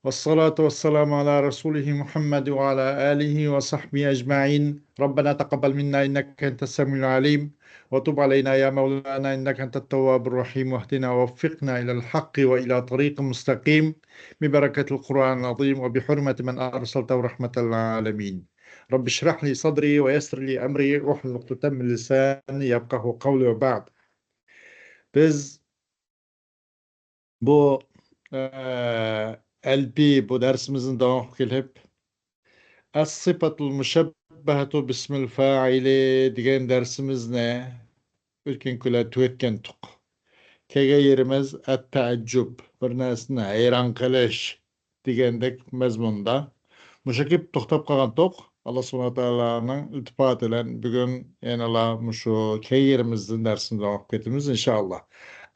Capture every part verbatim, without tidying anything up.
والصلاة والسلام على رسوله محمد وعلى آله وصحبه أجمعين. ربنا تقبل منا إنك أنت السميع العليم، وتب علينا يا مولانا إنك أنت التواب الرحيم، واهدنا ووفقنا إلى الحق وإلى طريق مستقيم ببركة القرآن العظيم وبحرمة من أرسلته رحمة للعالمين. رب اشرح لي صدري ويسر لي أمري واحلل عقدة من لساني يفقه قولي وبعد. بىز بۇ، ئە، ئەلپى بۇ دەرسىمىزنى داۋام قىلىپ كېلىپ، ئەس-سىپەتۇل مۇشەببەھەتۇ بىسمىل فائىلى دېگەن دەرسىمىزنى ئۆتكەن كۈنلەردە تۈگەتكەنتۇق. كەلگەن يېرىمىز ئەت-تەئەججۇب، بىر نەرسىنى ھەيران قېلىش دېگەندەك مەزمۇندا. مۇشۇ گەپ توختاپ قالغانتۇق. ئاللا سۇبھانەھۇ ۋە تائالانىڭ ئىلتىپاتى بىلەن بۈگۈن يەنىلا مۇشۇ كەلگەن يېرىمىزدىن دەرسىمىزنى داۋام قىلىپ كېتىمىز، ئىنشائاللا.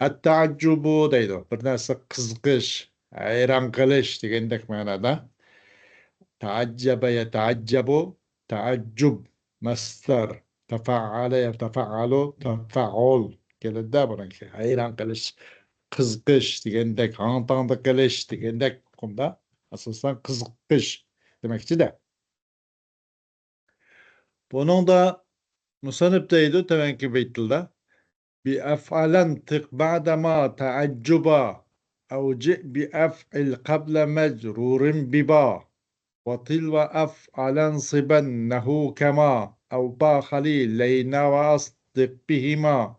ئەت-تەئەججۇبۇ دەيدۇ. بىر نەرسە قىزىقىش، ھەيران قېلىش دېگەندەك مەنادا. تەئەججەبە يەتەئەججەبۇ، تەئەججۇب، مەسدەر، تەفەئەلە يەتەفەئەلۇ، تەفەئۇل. كېلىدۇ بۇنىڭكى. ھەيران قېلىش، قىزىقىش دېگەندەك، ھاڭ-تاڭدا قېلىش دېگەندەك ئۇقۇمدا ئاساسەن قىزىقىش دېمەكچىدە. بۇنىڭدا مۇسەننىپ دەيدۇ تۆۋەنكى بەيتلىدە: بأفعل انطق بعدما تعجبا، أو جئ بأفعل قبل مجرور ببا، وتلو أفعل انصبنه كما، أو با خليلين وأصدق بهما.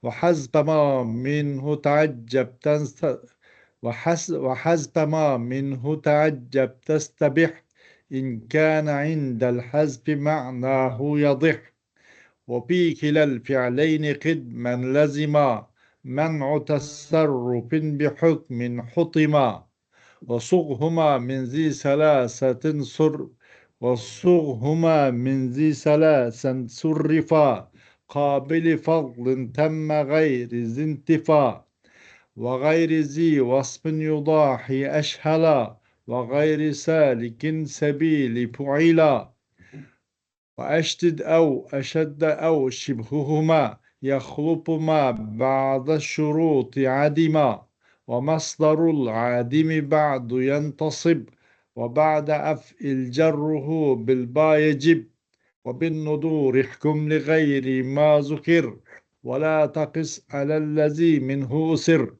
وحذف ما منه تعجب تنس-، وحس-، وحذف ما منه تعجب تستبح، إن كان عند الحذف معناه يضح. وفي كلا الفعلين قد من لزما، منع تصرف بحكم حطما. وصغهما من ذي ثلاثة صر-، وصغهما من ذي ثلاثة صرفا، قابل فضل تم غير ذي انتفا، وغير ذي وصف يضاحي أشهلا، وغير سالك سبيل فعلا. وأشدد أو أشد أو شبههما، يخلف ما بعد الشروط عدما، ومصدر العدم بعد ينتصب، وبعد أفعل جره بالبا يجب، وبالندور احكم لغير ما ذكر، ولا تقس على الذي منه أسر.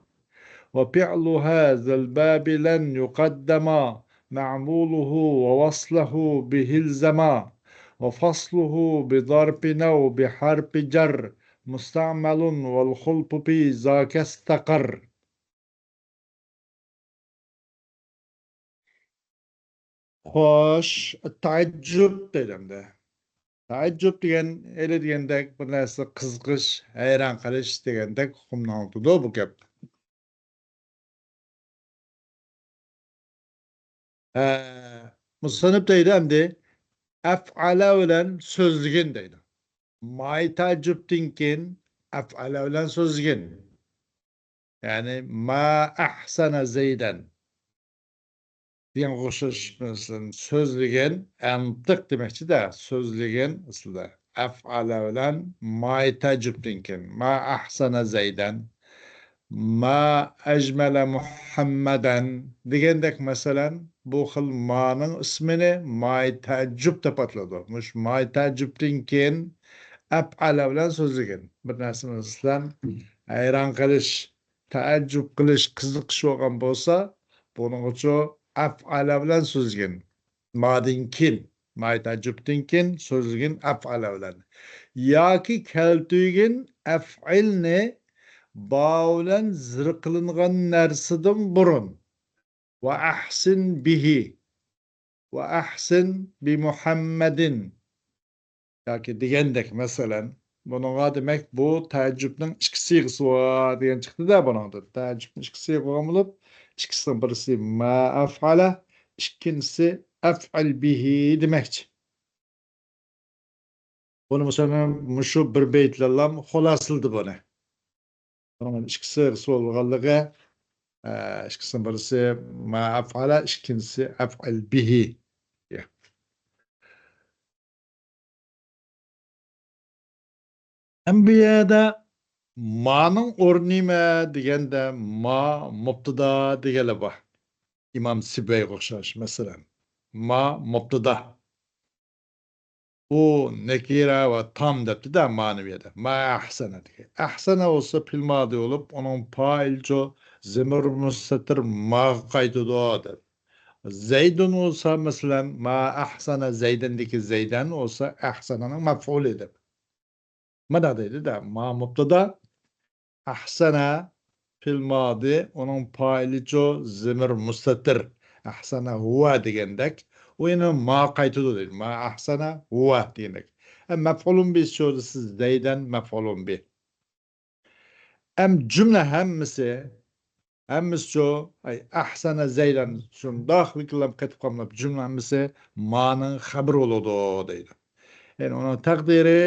وفعل هذا الباب لن يقدما، معموله ووصله به الزما، وفصله بظرف أو بحرف جر مستعمل، والخلف في ذاك استقر. خوش، تەئەججۇب دەيدۇ ئەمدى. تەئەججۇب دېگەن، ھېلى دېگەندەك بىر نەرسە قىزىقىش، ھەيران قېلىش دېگەندەك ئۇقۇمنى ئاڭلىتىدۇ بۇ گەپ. ھە، مۇسەننىپ دەيدۇ ئەمدى، ئەفئەلە بىلەن سۆزلىگىن دەيدۇ. مائى تەئەججۇبتىن كېيىن ئەفئەلە بىلەن سۆزلىگىن. يەنى، ما ئەھسەنە زەيدەن دېگەنگە ئوخشاش، مەسىلەن، سۆزلىگىن، ئەنتىق دېمەكچىدە، سۆزلىگىن ئەسلىدە. ئەفئەلە بىلەن مائى تەئەججۇبتىن كېيىن، ما ئەھسەنە زەيدەن، ما ئەجمەلە مۇھەممەدەن دېگەندەك، مەسىلەن، بۇ خىل مانىڭ ئىسمىنى مائى تەئەججۇب دەپ ئاتىلىدۇ. مۇشۇ مائى تەئەججۇبتىن كېيىن ئەپئەلە بىلەن سۆزلىگىن. بىر نەرسىنى، مەسىلەن، ھەيران قېلىش، تەئەججۇب قىلىش، قىزىقىش بولغان بولسا، بۇنىڭغىچۇ ئەفئەلە بىلەن سۆزلىگىن. مادىن كېيىن، مائى تەئەججۇبتىن كېيىن سۆزلىگىن ئەفئەلە بىلەن. ياكى كەلتۈرگىن ئەفئىلنى با بىلەن زىر قىلىنغان نەرسىدىن بۇرۇن. ۋە ئەھسىن بىھى. ۋە ئەھسىن بىمۇھەممەدىن. ياكى دېگەندەك، مەسىلەن، بۇنىڭغا دېمەك، بۇ تەئەججۇبنىڭ ئىككى سىيغىسى بار دېگەن چىقتى-دە بۇنىڭدىن. تەئەججۇبنىڭ ئىككى سىيغىسى بولغان بولۇپ، ئىككىسىنىڭ بىرسى ما ئەفئەلە، ئىككىنچىسى ئەفئەل بىھى دېمەكچى. بۇنى مۇسەننىپ مۇشۇ بىر بەيتلەرلەم خۇلاسىلىدى بۇنى. بۇنىڭ ئىككىسى سۆز بولغانلىقى، ئە، ئىككىسىنىڭ بىرسى ما ئەفئەلە، ئىككىنچىسى ئەفئەل بىھى. ئەمما بۇ يەردە مانىڭ ئورنى نېمە دېگەندە، ما مۇبتەدا دېگەنلەر بار. ئىمام سىبۋەيگە ئوخشاش، مەسىلەن. ما مۇبتىدا. ئۇ نەكىرە ۋە تام دەپتۇ-دە، مانى بۇ يەردە. ما ئەھسەنە دېگەن. ئەھسەنە بولسا پېئىل مادى بولۇپ، ئۇنىڭ پائىلىچۇ زېمىر مۇستەتىر ماغا قايتىدۇ دەپ. زەيدۇن بولسا، مەسىلەن، ما ئەھسەنە زەيدەندىكى زەيدەن بولسا ئەھسەنەنىڭ مەپئۇلى دەپ. مانا دەيدۇ-دە، ما مۇبتىدا، ئەھسەنە پېئىل مادى، ئۇنىڭ پائىلىچۇ زېمىر مۇستەتىر. ئەھسەنە ھۇۋە دېگەندەك، ئۇ يەنە ما قايتىدۇ دەيدۇ. ما ئەھسەنە ھۇۋە دېگەندەك. ئە، مەپئۇلۇن بىسىچۇ دېسە زەيدەن مەپئۇلۇن بى. ئەم جۈملە ھەممىسى، ھەممىسىچۇ، ئەي، ئەھسەنە زەيدەن، شۇنداق لىكىللەپ قېتىپ قالماپ، جۈملە ھەممىسى مانىڭ خەبىرى بولىدۇ دەيدۇ. يەنى ئۇنىڭ تەقدىرى،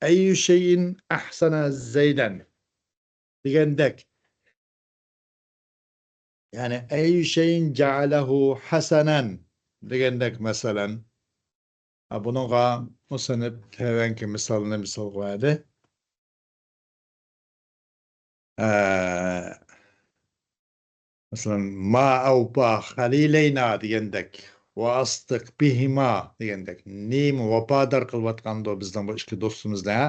ئەييۇ شەيئىن ئەھسەنە زەيدەن دېگەندەك. يەنى، ئەييۇ شەيئىن جەئەلەھۇ ھەسەنەن دېگەندەك، مەسىلەن. ھە، بۇنىڭغا مۇسەننىپ تۆۋەنكى مىسالنى مىسال قويدى. ئە، مەسىلەن، ما ئەۋپا خەلىلەينا دېگەندەك، ۋە ئەسدىق بىھىما دېگەندەك، نېمە ۋاپادار قىلىۋاتقاندۇ بىزنىڭ بۇ ئىككى دوستىمىزنى، ھە؟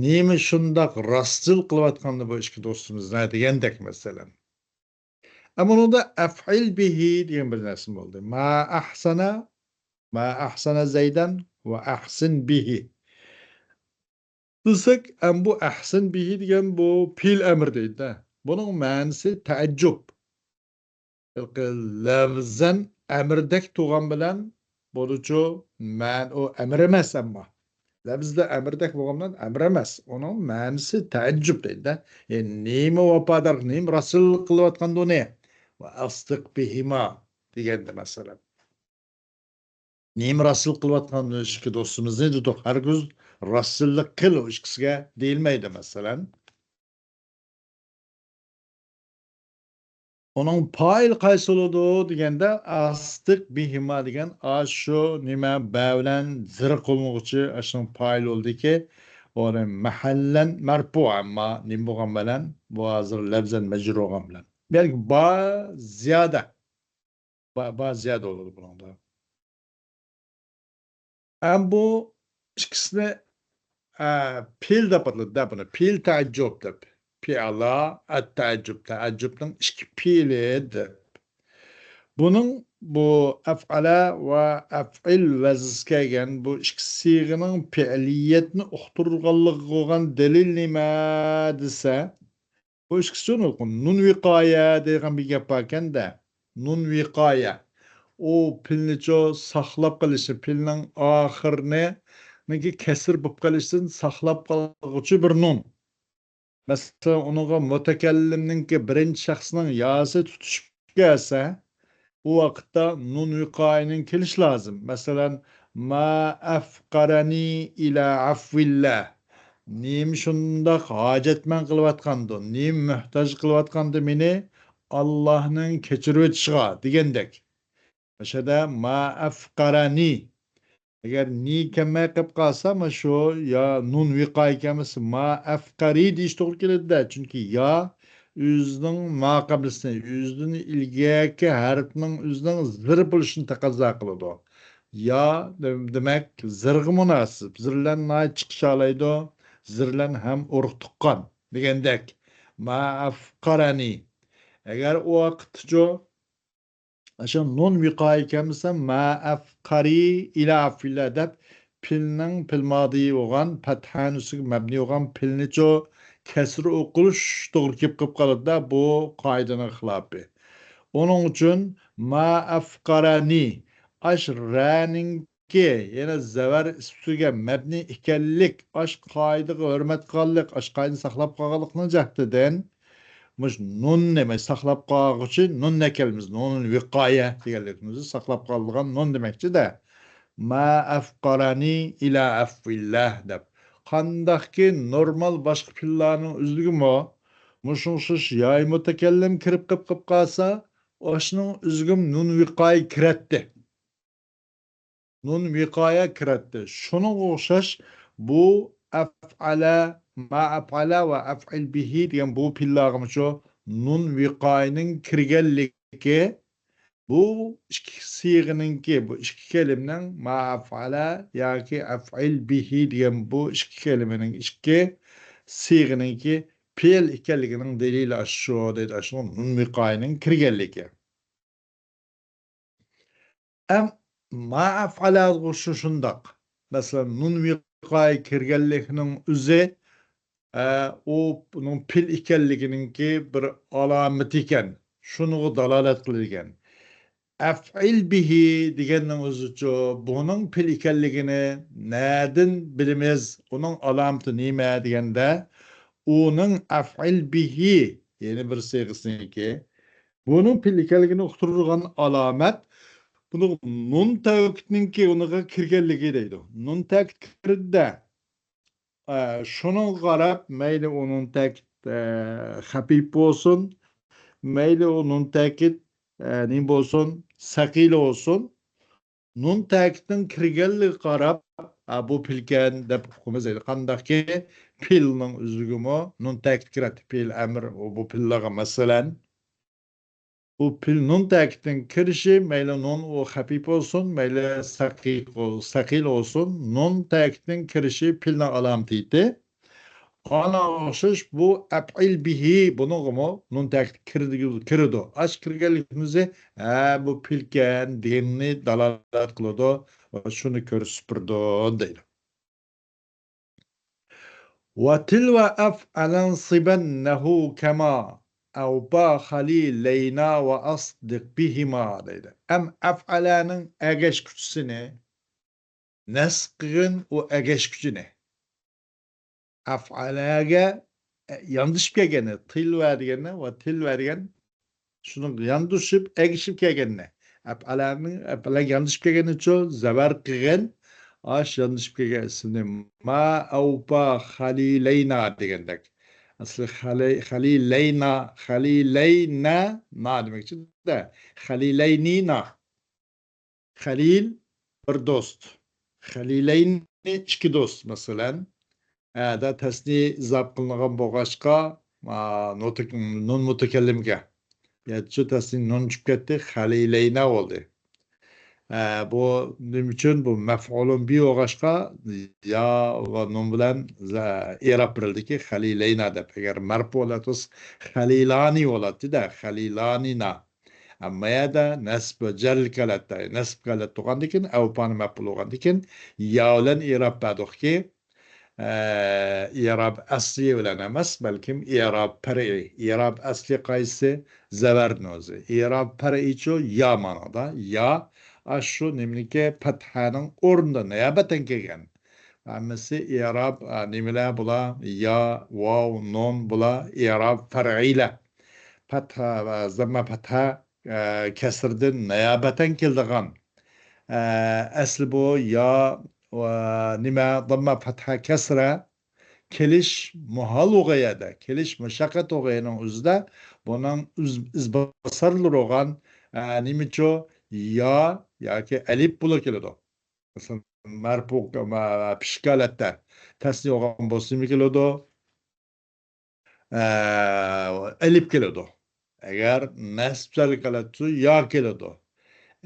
نېمە شۇنداق راستچىل قىلىۋاتقاندۇ بۇ ئىككى دوستىمىزنى دېگەندەك، مەسىلەن. ئەمما ئۇنىڭدا ئەفئىل بىھى دېگەن بىر نەرسە بولدى. ما ئەھسەنە، ما ئەھسەنە زەيدەن ۋە ئەھسىن بىھى. دېسەك، ئەم بۇ ئەھسىن بىھى دېگەن بۇ پېئىل ئەمر دەيدۇ-دە. بۇنىڭ مەنىسى تەئەججۈب. ھېلىقى لەۋزەن ئەمردەك تۇرغان بىلەن بولىدۇچۇ، مەن ئۇ ئەمر ئەمەس ئەمما. لەۋزدە ئەمردەك بولغان بىلەن ئەمر ئەمەس. ئۇنىڭ مەنىسى تەئەججۈب دەيدۇ-دە. يەنى نېمە ۋاپادار، نېمە راستچىللىق قىلىۋاتقاندۇ ئۇنى؟ ۋە ئەسدىق بىھىما دېگەندە مەسىلەن. نېمە راستچىللىق قىلىۋاتقان ئىككى دوستىمىزنى دېدۇق. ھەرگىز راستچىللىق قىل ئۇ ئىككىسىگە دېيىلمەيدۇ، مەسىلەن. ئۇنىڭ پائىلى قايسى بولىدۇ دېگەندە، ئەسدىق بىھىما دېگەن ئاشۇ نېمە بە بىلەن زىر قىلىنغۇچى ئاشۇنىڭ پائىلى بولىدىكى، ئۇنى مەھەللەن مەرپۇ، ئەمما نېمە بولغان بىلەن، بۇ ھازىر لەۋزەن مەجرۇر بولغان بىلەن. بەلكى با زىيادە. با، با زىيادە بولىدۇ بۇنىڭدا. ئەم بۇ ئىككىسىنى، ئە، پېئىل دەپ ئاتىلىدۇ-دە بۇنى. پېئىل تەئەججۈب دەپ. پېئىلا، ئەت تەئەججۈب، تەئەججۈبنىڭ ئىككى پېئىلى دەپ. بۇنىڭ بۇ ئەفئەلە ۋە ئەفئىل ۋەزنىسى كەلگەن بۇ ئىككى سىيغىنىڭ پېئىلىيەتنى ئۇقتۇرغانلىقىغا بولغان دەلىل نېمە دېسە، بۇ ئىككىسى نۇن ۋىقايە دەيدىغان بىر گەپ باركەن-دە. نۇن ۋىقايە. ئۇ پېئىلنىچۇ ساقلاپ قېلىشى، پېئىلنىڭ ئاخىرىنىڭكى كەسىر بولۇپ قېلىشىدىن ساقلاپ قالغۇچى بىر نۇن. مەسىلەن، ئۇنىڭغا مۇتەكەللىمنىڭكى بىرىنچى شەخسنىڭ ياسى تۇتىشىپ كەلسە، ئۇ ۋاقىتتا نۇن ۋىقايىنىڭ كېلىشى لازىم. مەسىلەن، ما ئەفقەرەنى ئىلە ئەفۋىللا. نېمە شۇنداق ھاجەتمەن قىلىۋاتقاندۇ، نېمە مۆھتاج قىلىۋاتقاندۇ مېنى ئاللاھنىڭ كەچۈرۈۋېتىشىغا دېگەندەك. مۇشۇ يەردە ما ئەفقەرەنى. ئەگەر نى كەلمەي قېلىپ قالسا، مانا شۇ يا نۇن ۋىقايە كەلمىسە، ما ئەفقەرى دېيىش توغرا كېلىدۇ-دە. چۈنكى يا ئۆزىنىڭ ماقابلىسىنى، ئۆزىدىن ئىلگەركى ھەرپنىڭ ئۆزىنىڭ زىر بولۇشىنى تەقەززا قىلىدۇ. يا، دە-، دېمەك، زىرغا مۇناسىپ. زىر بىلەن ناھايىتى چىقىشالايدۇ. زىر بىلەن ھەم ئۇرۇق تۇغقان دېگەندەك. ما ئەفقەرەنى. ئەگەر ئۇ ۋاقىتتىچۇ ئاشۇ نۇن ۋىقايە كەلمىسە، ما ئەفقەرى ئىلە ئەفۋىللا دەپ، پېئىلنىڭ پېئىل مادىيى بولغان، پەتھەنىڭ ئۈستىگە مەبنىي بولغان پېئىلنىچۇ كەسرى ئوقۇلۇش توغرا كېلىپ قېلىپ قالىدۇ-دە، بۇ قائىدىنىڭ خىلاپى. ئۇنىڭ ئۈچۈن ما ئەفقەرەنى، ئاش رەنىڭكى يەنە زەۋەر ئۈستىگە مەبنىي ئىكەنلىك، ئاش قائىدىغا ھۆرمەت قىلغانلىق، ئاش قائىدىنى ساقلاپ قالغانلىقنىڭ جەھىتىدىن، مۇشۇ نۇننى، مۇشۇ ساقلاپ قالغۇچى نۇننى ئەكەلمىز. نۇن ۋىقايە دېگەنلىكىمىز ساقلاپ قالىدىغان نۇن دېمەكچىدە. ما ئەفقەرەنى ئىلە ئەفۋىللا دەپ. قانداقكى نورمال باشقا پېئىللارنىڭ ئۆزىگىمۇ مۇشۇ ئوخشاش ياي مۇتەكەللىم كىرىپ قېلىپ قېلىپ قالسا، ئاشۇنىڭ ئۆزىگىمۇ نۇن ۋىقايە كىرەتتى. نۇن ۋىقايە كىرەتتى. شۇنىڭغا ئوخشاش بۇ ئەفئەلە، ما ئەفئەلە ۋە ئەفئىل بىھى دېگەن بۇ پېئىللارغىمۇچۇ نۇن ۋىقايىنىڭ كىرگەنلىكى دېگەندىكى، بۇ ئىككى سىيغىنىڭكى، بۇ ئىككى كەلىمىنىڭ ما ئەفئەلە ياكى ئەفئىل بىھى دېگەن بۇ ئىككى كەلىمىنىڭ، ئىككى سىيغىنىڭكى پېئىل ئىكەنلىكىنىڭ دەلىلى ئاشۇ دەيدۇ، ئاشۇ نۇن ۋىقايىنىڭ كىرگەنلىكى. ئەم ما ئەفئەلەگە شۇنداق. مەسىلەن، نۇن ۋىقايە كىرگەنلىكنىڭ ئۆزى، ئە، ئۇ بۇنىڭ پېئىل ئىكەنلىكىنىڭكى بىر ئالامىتى ئىكەن. شۇنىڭغا دالالەت قىلىدىكەن. ئەفئىل بىھى دېگەننىڭ ئۆزىچۇ، بۇنىڭ پېئىل ئىكەنلىكىنى نەدىن بىلىمىز؟ ئۇنىڭ ئالامىتى نېمە دېگەندە، ئۇنىڭ ئەفئىل بىھى، يەنى بىر سىيغىسىنىڭكى، بۇنىڭ پېئىل ئىكەنلىكىنى ئۇقتۇرىدىغان ئالامەت، بۇنىڭ نۇن تەۋكىدنىڭكى ئۇنىڭغا كىرگەنلىكى دەيدۇ. نۇن تەكىت كىردى. ئە، شۇنىڭغا قاراپ، مەيلى ئۇ نۇن تەكىت، ئە، خەپىپ بولسۇن، مەيلى ئۇ نۇن تەكىت، ئە، نېمە بولسۇن، سەقىل بولسۇن، نۇن تەكىتنىڭ كىرگەنلىكىگە قاراپ، ئە، بۇ پېئىلكەن دەپ ئۇقىمىز دەيدۇ. قانداقكى پېئىلنىڭ ئۆزىگىمۇ نۇن تەكىت كىرەتتى، پېئىل ئەمر، ئۇ بۇ پېئىللارغا، مەسىلەن، ئۇ پېئىل نۇن تەكىتنىڭ كىرىشى، مەيلى نۇن ئۇ خەپىپ بولسۇن، مەيلى سەقىل بول-، سەقىل بولسۇن، نۇن تەكىتنىڭ كىرىشى پېئىلنىڭ ئالامىتى ئىدى. ئانا ئوخشاش بۇ ئەپئىل بىھى، بۇنىڭغىمۇ نۇن تەكىت كىرىدىغۇ-، كىرىدۇ. ئاش كىرگەنلىكىمىزنى، ھە، بۇ پېئىلكەن دېگەننى دالالەت قىلىدۇ ۋە شۇنى كۆرسىتىپ بېرىدۇ دەيدۇ. وتلوا أفعلا صبنه كما أوفى خليلينا وأصدق بهما دەيدۇ. ئەم ئەفئەلەنىڭ ئەگەشكۈچىسىنى نەسب قىلغىن، ئۇ ئەگەشكۈچىنى. ئەفئەلەگە، ئە، ياندىشىپ كەلگەننى، تىلۋە دېگەننى ۋە تىلۋە دېگەن شۇنىڭغا ياندىشىپ، ئەگىشىپ كەلگەننى. ئەپئەلەنىڭ، ئەپئەلەگە ياندىشىپ كەلگەننىچۇ، زەۋەر قىلغىن. ئاش ياندىشىپ كەلگەن ئىسىمنى ما ئەۋپا خەلىلەينا دېگەندەك. ئەسلى خەلى-، خەلىلەينا، خەلىلەينا، نا دېمەكچىدە. خەلىلەينى نا. خەلىل بىر دوست. خەلىلەينى ئىككى دوست، مەسىلەن. ئەدە تەسنى ئىزاپ قىلىنغان بولغاچقا، ئا، نۇتۇق-، نۇن مۇتەكەللىمگە. يەتتىنچى تەسنى نۇن چۈشۈپ كەتتى، خەلىلەينا بولدى. ئە، بۇ نېمە ئۈچۈن؟ بۇ مەفئۇلۇن بى بولغاچقا، يا ۋە نۇن بىلەن زە-، ئېراب بېرىلدىكى، خەلىلەينا دەپ. ئەگەر مەرپۇ بولاتىۋاتسا، خەلىلانى بولاتتى-دە، خەلىلانىنا. ئەمما يەردە نەسب ۋە جەرلىك ھالەتتە، نەسب ھالەت بولغاندىكىن، ئەۋپانى مەپئۇل بولغاندىكىن، يا بىلەن ئېراب بەردۇقكى، ئە، ئېراب ئەسلى بىلەن ئەمەس، بەلكىم ئېراب پەرئىي. ئېراب ئەسلى قايسى؟ زەۋەرنى ئۆزى. ئېراب پەرئىيچۇ يا مانىدا. يا، ئاشۇ نېمىنىڭكى پەتھەنىڭ ئورنىدا نىيابەتەن كەلگەن. ھەممىسى ئېراب، ئە، نېمىلەر بۇلار؟ يا، ۋاۋ، نۇن بۇلار ئېراب پەرئىيلەر. پەتھە ۋە زەممە پەتھە، ئە، كەسىردىن نىيابەتەن كېلىدىغان، ئە، ئەسلى بۇ يا ۋە نېمە، زەممە پەتھە كەسرە كېلىش مۇھال بولغان يەردە، كېلىش مۇشەققەت بولغان يەرنىڭ ئۆزىدە بۇنىڭ ئىز-، ئىزباسارلىرى بولغان، ئە، نېمىچۇ؟ يا ياكى ئەلىپ بولۇپ كېلىدۇ. مەسىلەن، مەرپۇ، مە-، پىشىك ھالەتتە تەسنىي بولغان بولسا نېمە كېلىدۇ؟ ئە، ئەلىپ كېلىدۇ. ئەگەر نەسب جەرلىك ھالەتتە يا كېلىدۇ.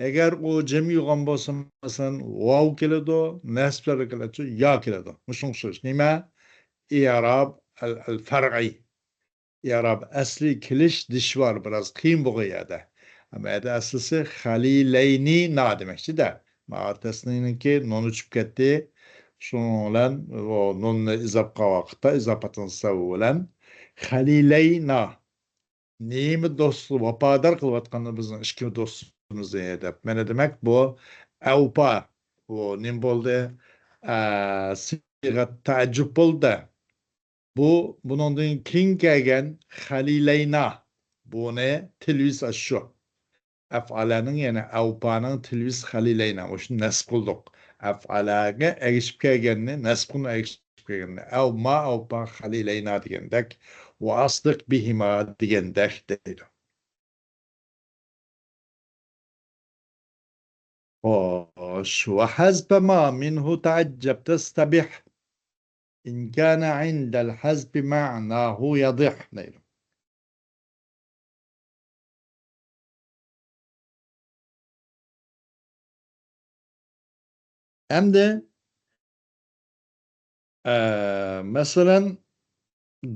ئەگەر ئۇ جەمئىي بولغان بولسا، مەسىلەن، ۋاۋ كېلىدۇ، نەسب جەرلىك ھالەتتە يا كېلىدۇ. مۇشۇنىڭغا ئوخشاش. نېمە؟ ئىراب ئەل، ئەل فەرئىي. ئىراب ئەسلى كېلىش دىشۋار، بىراز قىيىن بولغان يەردە. ئەمما يەردە ئەسلىسى خەلىلەينى نا دېمەكچىدە. ماۋۇ تەسنىينىڭكى نۇن ئۆچۈپ كەتتى. شۇنىڭ بىلەن ئۇ نۇننى ئىزاپ قىلغان ۋاقىتتا، ئىزاپەتنىڭ سەۋەبى بىلەن خەلىلەينا. نېمە دوست، ۋاپادار قىلىۋاتقاندا بىزنىڭ ئىككى دوستىمىزنى دەپ. مانا دېمەك، بۇ ئەۋپا. بۇ نېمە بولدى؟ ئە، سىيغەت تەئەججۈب بولدى. بۇ، بۇنىڭدىن كېيىن كەلگەن خەلىلەينا. بۇنى تىلۋىس ئاشۇ. ئەفئالەنىڭ، يەنى ئەۋپانىڭ تىلۋىس خەلىلەينا. مۇشۇنى نەسب قىلدۇق. ئەفئالەگە ئەگىشىپ كەلگەننى، نەسب قىلما ئەگىشىپ كەلگەننى. ئەۋ ما ئەۋپا خەلىلەينا دېگەندەك. ۋە ئەسدىق بىھىما دېگەندەك دەيدۇ. خوش، وحذف ما منه تعجب تستبح، إن كان عند الحذف معناه يضح دەيدۇ. ئەمدى، ئە، مەسىلەن،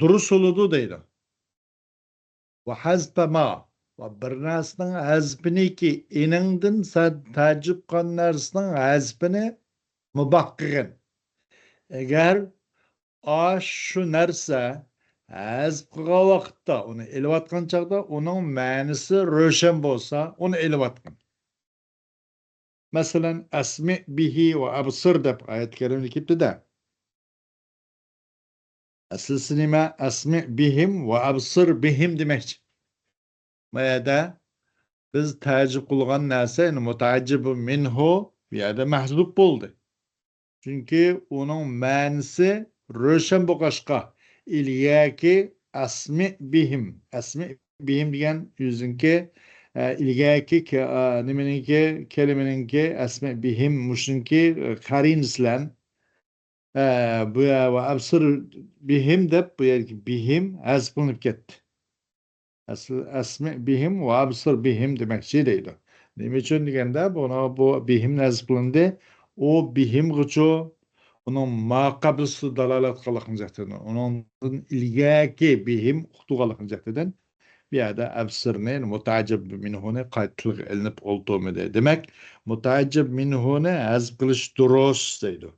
دۇرۇس بولىدۇ دەيدۇ. ۋە ھەزپە ما. ۋە بىر نەرسىنىڭ ھەزپىنىكى، ئېنىڭدىن سەن تەئەججۈپ قىلغان نەرسىنىڭ ھەزپىنى مۇباھ قىلغىن. ئەگەر ئاشۇ نەرسە ھەزپ قىلغان ۋاقىتتا، ئۇنى ئېلىۋاتقان چاغدا ئۇنىڭ مەنىسى روشەن بولسا، ئۇنى ئېلىۋاتقىن. مەسىلەن، «ئەسمىئ بىھى ۋە ئەبسىر» دەپ ئايەت كەرىمدە كېلىپتۇ-دە. ئەسلىسى نېمە؟ «ئەسمىئ بىھىم ۋە ئەبسىر بىھىم» دېمەكچى. بۇ يەردە بىز تەئەججۈپ قىلغان نەرسە، يەنى مۇتەئەججىبۇ مىنھۇ بۇ يەردە مەھزۇپ بولدى. چۈنكى ئۇنىڭ مەنىسى روشەن بولغاچقا، ئىلگەرىكى «ئەسمىئ بىھىم»، «ئەسمىئ بىھىم» دېگەن ئۆزىنىڭكى، ئە، ئىلگەرىكى كە-، ئە، نېمىنىڭكى، كەلىمىنىڭكى، «ئەسمىئ بىھىم» مۇشۇنىڭكى، ئە، قەرىنىسى بىلەن، ئە، بۇ يە-، «ۋە ئەبسىر بىھىم» دەپ بۇ يەردىكى «بىھىم» ھەزىپ قىلىنىپ كەتتى. ئەسلى «ئەسمىئ بىھىم ۋە ئەبسىر بىھىم» دېمەكچى دەيدۇ. نېمە ئۈچۈن دېگەندە، بۇنىڭ بۇ «بىھىم» نەزب قىلىندى. ئۇ «بىھىم» غىچۇ، ئۇنىڭ ما قەبلىسىدە دالالەت قىلغان جەھەتتىن، ئۇنىڭدىن ئىلگەركى «بىھىم» ئۇقتۇرغانلىقىنىڭ جەھىتىدىن بۇ يەردە «ئەبسىرنى»، مۇتەئەججىب مىنھۇنى قايتا تىلغا ئېلىنىپ ئولتۇرمىدى. دېمەك، مۇتەئەججىب مىنھۇنى ھەزىپ قىلىش دۇرۇس دەيدۇ.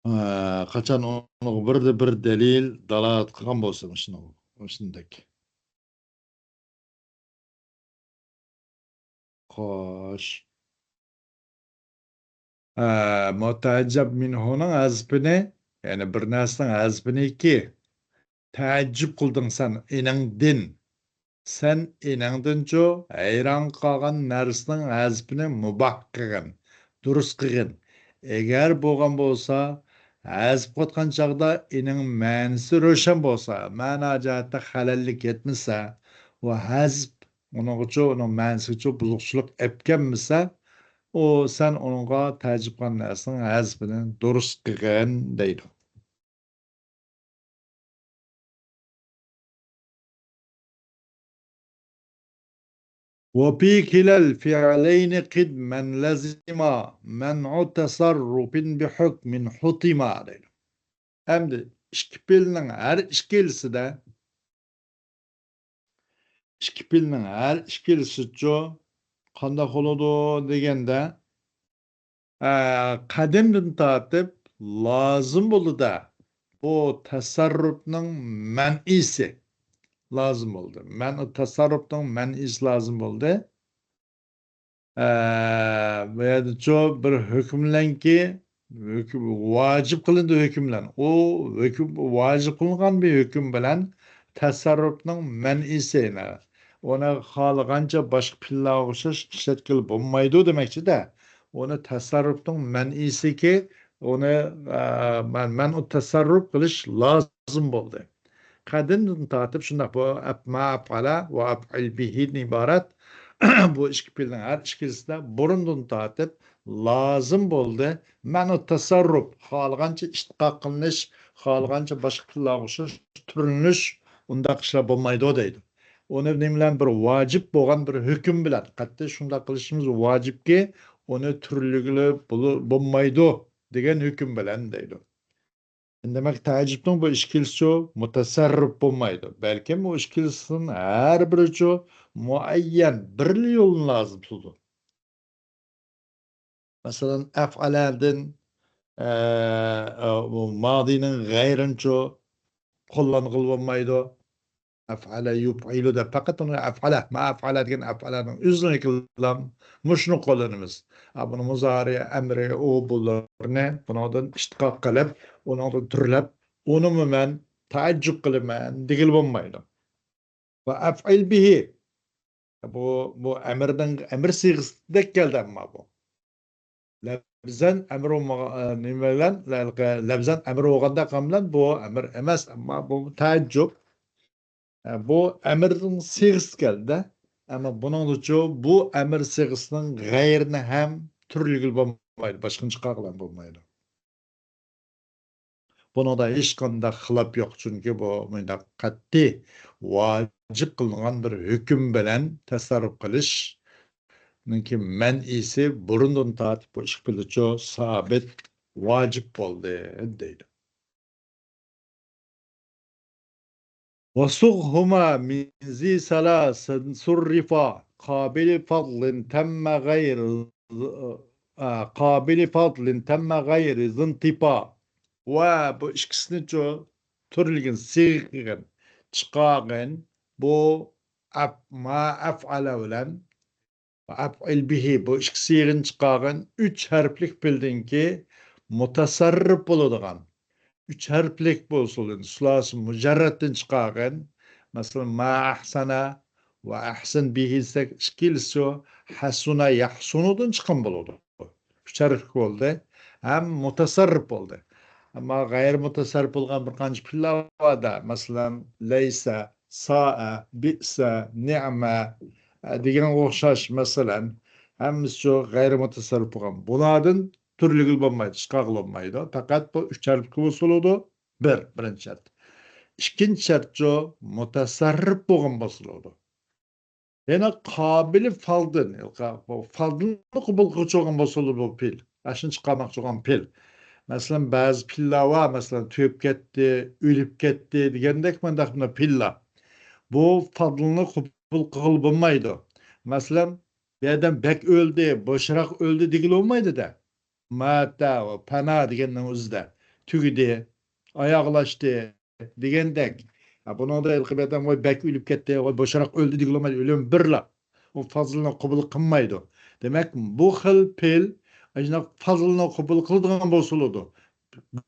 ئە، قاچان ئۇنىڭغا بىردە بىر دەلىل دالالەت قىلغان بولسا، مۇشۇنىڭ، مۇشۇندەك. خوش. ئە، مۇتەئەججىب مىنھۇنىڭ ھەزپىنى، يەنى بىر نەرسىنىڭ ھەزپىنىكى، تەئەججۈپ قىلدىڭ سەن ئېنىڭدىن. سەن ئېنىڭدىنچۇ ھەيران قالغان نەرسىنىڭ ھەزپىنى مۇباھ قىلغىن، دۇرۇس قىلغىن. ئەگەر بولغان بولسا، ھەزپ قىلىۋاتقان چاغدا ئېنىڭ مەنىسى روشەن بولسا، مەنا جەھەتتە خەلەللىك يەتمىسە، ئۇ ھەزپ ئۇنىڭغىچۇ، ئۇنىڭ مەنىسىگىچۇ بۇزۇقچىلىق ئەپكەنمىسە، ئۇ سەن ئۇنىڭغا تەئەججۈپ قىلغان نەرسىنىڭ ھەزپىنى دۇرۇس قىلغىن دەيدۇ. وفي كلا الفعلين قد من لزم منع تصرف بحكم حتم دەيدۇ. ئەمدى ئىككى پېئىلنىڭ ھەر ئىككىلىسىدە، ئىككى پېئىلنىڭ ھەر ئىككىلىسىچۇ قانداق بولىدۇ دېگەندە، ئە، قەدىمدىن تارتىپ لازىم بولىدۇ. بۇ تەسەررۇپنىڭ مەنئىسى لازىم بولدى. مەنئۇ تەسەررۇپنىڭ مەنئىسى لازىم بولدى. ئە، بۇ يەردىچۇ بىر ھۆكۈم بىلەنكى، ھۆكۈم، ۋاجىپ قىلىندى ھۆكۈم بىلەن. ئۇ ھۆكۈم، ۋاجىپ قىلىنغان بىر ھۆكۈم بىلەن تەسەررۇپنىڭ مەنئىسى، يەنى ئۇنى خالىغانچە باشقا پېئىللارغا ئوخشاش ئىشلەتكىلى بولمايدۇ دېمەكچىدە. ئۇنى تەسەررۇپنىڭ مەنئىسىكى، ئۇنى، ئە، مەن-، مەنئۇ تەسەررۇپ قىلىش لازىم بولدى. قەدىمدىن تارتىپ شۇنداق بۇ ئەپ-، ما ئەپئەلە ۋە ئەپئىل بىھىدىن ئىبارەت بۇ ئىككى پېئىلنىڭ ھەر ئىككىلىسىدە بۇرۇندىن تارتىپ لازىم بولدى. مەنئۇ تەسەررۇپ، خالىغانچە ئىشتىقاق قىلىنىش، خالىغانچە باشقا پېئىللارغا ئوخشاش تۈرلىنىش، ئۇنداق ئىشلار بولمايدۇ دەيدۇ. ئۇنى نېمە بىلەن؟ بىر ۋاجىپ بولغان بىر ھۆكۈم بىلەن، قەتئىي شۇنداق قىلىشىمىز ۋاجىپكى، ئۇنى تۈرلىگىلى بولۇ-، بولمايدۇ دېگەن ھۆكۈم بىلەن دەيدۇ. دېمەك، تەئەججۈپنىڭ بۇ ئىككىلىسىچۇ مۇتەسەررىپ بولمايدۇ. بەلكىم بۇ ئىككىلىسىنىڭ ھەر بىرىچۇ مۇئەييەن بىرلا يولنى لازىم تۇتىدۇ. مەسىلەن، ئەفئەلەدىن، ئە، ئە، بۇ مادىنىڭ غەيرىنىچۇ قوللانغىلى بولمايدۇ. ئەفئەلە يۇفئىلۇ دەپ پەقەت ئۇنى ئەفئەلە، ما ئەفئەلە دېگەن ئەفئەلەنىڭ ئۆزىنى كېلىدىغان مۇشۇنى قوللىنىمىز. ئا، بۇنى مۇزارى، ئەمرى، ئۇ، بۇلارنى بۇنىڭدىن ئىشتىقاق قىلىپ، ئۇنىڭدىن تۈرلەپ، ئۇنىمۇ مەن تەئەججۈپ قىلىمەن دېگىلى بولمايدۇ. ۋە ئەفئىل بىھى. بۇ، بۇ ئەمرنىڭ، ئەمر سىيغىسىدەك كەلدى ئەمما بۇ. لەپزەن ئەمر بولمىغان، ئە، نېمە بىلەن، لە-، لەپزەن ئەمر بولغاندەك قىلغان بىلەن بۇ ئەمر ئەمەس، ئەمما بۇ تەئەججۈپ. ئە، بۇ ئەمرنىڭ سىيغىسى كەلدى. ئەمما بۇنىڭدىچۇ بۇ ئەمر سىيغىسىنىڭ غەيرىنى ھەم تۈرلىگىلى بولمايدۇ، باشقىنى چىقارغىلى بولمايدۇ. بۇنىڭدا ھېچقانداق خىلاپ يوق، چۈنكى بۇ مۇنداق قەتئىي ۋاجىپ قىلىنغان بىر ھۆكۈم بىلەن تەسەررۇپ قىلىش، نىڭكى مەنئىسى بۇرۇندىن تارتىپ بۇ ئىككى پېئىلچۇ سابىت، ۋاجىپ بولدى دەيدۇ. وصغهما من ذي ثلاث صرفا قابل فضل تم غير، آ، قابل فضل تم غير ذي انطباع. ۋە بۇ ئىككىسىنىچۇ تۈرلىگىن، سىغىغىن، چىقارغىن، بۇ ئەپ-، ما ئەفئەلە بىلەن ئەپئىل بىھى، بۇ ئىككى سىغىنى چىقارغان ئۈچ ھەرپلىك پېئىلدىنكى مۇتەسەررىپ بولىدىغان، ئۈچ ھەرپلىك بولسۇن، سۇلاسى مۇجەررەتتىن چىقارغان، مەسىلەن، ما ئەھسەنە ۋە ئەھسەن بىھى دېسەك، ئىككىلىسى ھەسۇنە يەھسۇنۇدىن چىققان بولىدۇ. ئۈچ ھەرپلىك بولدى. ھەم مۇتەسەررىپ بولدى. ئەمما غەيرىي مۇتەسەررىپ بولغان بىر قانچە پېئىللار بار-دە. مەسىلەن، لەيسە، سائە، بىئسە، نىئمە، ئە، دېگەنگە ئوخشاش، مەسىلەن، ھەممىسى شۇ غەيرىي مۇتەسەررىپ بولغان. بۇلاردىن تۈرلىگىلى بولمايدۇ، چىقارغىلى بولمايدۇ. پەقەت بۇ ئۈچ ھەرپلىك بولسىلىدۇ. بىر، بىرىنچى شەرت. ئىككىنچى شەرتچۇ، مۇتەسەررىپ بولغان بولسىلىدۇ. يەنە قابىلى فالدىن، فالدىننى قوبۇل قىلغۇچى بولغان بولسىلىدۇ بۇ پېئىل. ئاشۇنى چىقارماقچى بولغان پېئىل. مەسىلەن، بەزى پېئىللار بار، مەسىلەن، تۈگەپ كەتتى، ئۆلۈپ كەتتى دېگەندەك مۇنداق مۇنداق پېئىللار. بۇ فالدىننى قوبۇل قىلغىلى بولمايدۇ. مەسىلەن، بۇ ئادەم بەك ئۆلدى، بوشراق ئۆلدى دېگىلى بولمايدۇ-دە. ماتە ۋە پانا دېگەننىڭ ئۆزىدە. تۈگىدى، ئاياغلاشتى دېگەندەك. ھە، بۇنىڭدا ھېلىقى بىر ئادەم ۋاي بەك ئۆلۈپ كەتتى، ۋاي بوشراق ئۆلدى دېگىلى بولمايدۇ، ئۆلۈم بىرلا. ئۇ فازىلنى قوبۇل قىلمايدۇ. دېمەك، بۇ خىل پېئىل ئاشۇنداق فازىلنى قوبۇل قىلىدىغان بولسىلىدۇ.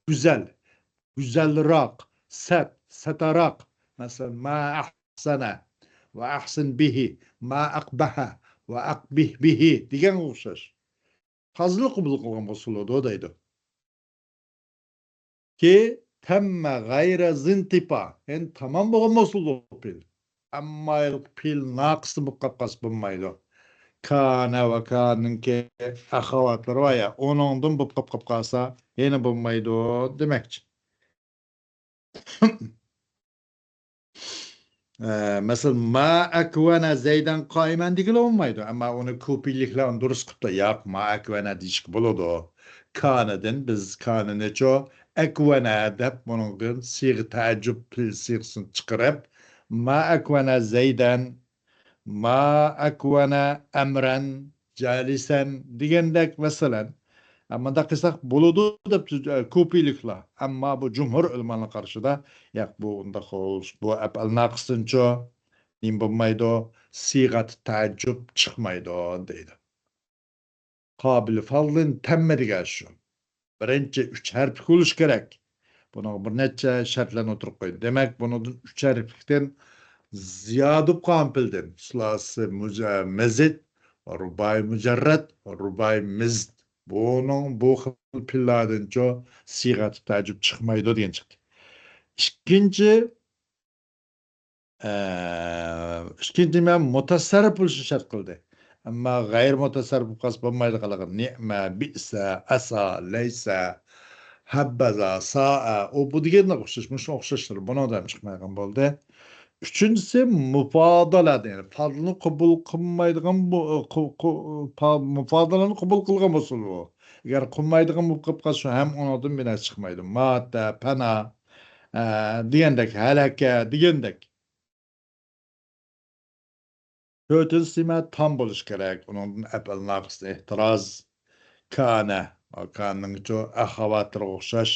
گۈزەل، گۈزەلراق، سەت، سەتاراق. مەسىلەن، ما ئەھسەنە ۋە ئەھسىن بىھى، ما ئەقبەھە ۋە ئەقبىھ بىھى دېگەنگە ئوخشاش. فازىلنى قوبۇل قىلغان بولسىلىدۇ دەيدۇ. كى تەممە غەيرە زىنتىپا، يەنى تامام بولغان بولسىلىدۇ پېئىل. ئەمما پېئىل ناقىستىن بولۇپ قاپ قالسا بولمايدۇ. كانە ۋە كانىڭكى ئەخەۋاتلىرى بار يا، ئۇنىڭدىن بولۇپ قاپ قالسا يەنە بولمايدۇ دېمەكچى. ئە، مەسىلەن، ما ئەكۋەنە زەيدەن قائىمەن دېگىلى بولمايدۇ. ئەمما ئۇنى كۇپىيلىكلەر ئۇنى دۇرۇس قىپتۇ. ياق، ما ئەكۋەنە دېيىشكە بولىدۇ. كانىدىن بىز كانىنىچۇ ئەكۋەنە دەپ، بۇنىڭدىن سىغە تەئەججۈب پېئىل سىغىسىنى چىقىرىپ، ما ئەكۋەنە زەيدەن، ما ئەكۋەنە ئەمرەن، جالىسەن دېگەندەك، مەسىلەن. ئە، مۇنداق قىلساق بولىدۇ دەپ، ئە، كۇپىيلىكلار. ئەمما بۇ جۇمھۇر ئۆلىمانىڭ قارىشىدا، ياق، بۇ ئۇنداق بولۇش، بۇ ئەپئەل ناقىستىنچۇ نېمە بولمايدۇ؟ سىغەت تەئەججۈب چىقمايدۇ دەيدۇ. قابىل فالدىن تەممە دېگەن شۇ. بىرىنچى ئۈچ ھەرپلىك بولۇشى كېرەك. بۇنىڭغا بىر نەچچە شەرتلەرنى ئوتتۇرىغا قويدى. دېمەك، بۇنىڭدىن ئۈچ ھەرپلىكتىن زىيادە بولۇپ قالغان پېئىلدىن، سۇلاسى مۇجە-، مەزىد، رۇبائىي مۇجەررەت، رۇبائىي مەزىد. بۇنىڭ، بۇ خىل پېئىللاردىنچۇ سىغەتۇ تەئەججۈب چىقمايدۇ دېگەن چىقتى. ئىككىنچى، ئە، ئىككىنچى نېمە؟ مۇتەسەررىپ بولۇشنى شەرت قىلدى. ئەمما غەيرىي مۇتەسەررىپ بولۇپ قالسا بولمايدىغانلىقى، نىئمە، بىئسە، ئەسا، لەيسە، ھەببەزا، سائە، ئۇ بۇ دېگەنگە ئوخشاش، مۇشۇنىڭغا ئوخشاشلىرى بۇنىڭدا ھەم چىقمايدىغان بولدى. ئۈچىنچىسى مۇپادالە، يەنى فادلىنى قوبۇل قىلمايدىغان بۇ، قو-، قو-، پا-، مۇپادالىنى قوبۇل قىلغان بولسىلىدۇ. ئەگەر قىلمايدىغان بولۇپ قالسا، ھەم ئۇنىڭدىن بىر نەرسە چىقمايدۇ. ماتە، پەنا، ئە، دېگەندەك، ھەلەكە دېگەندەك. تۆتىنچىسى نېمە؟ تام بولۇش كېرەك. ئۇنىڭدىن ئەپئەل ناقىستىن ئېھتىراز. كانە. كانىنىڭچۇ ئەخەۋاتىغا ئوخشاش.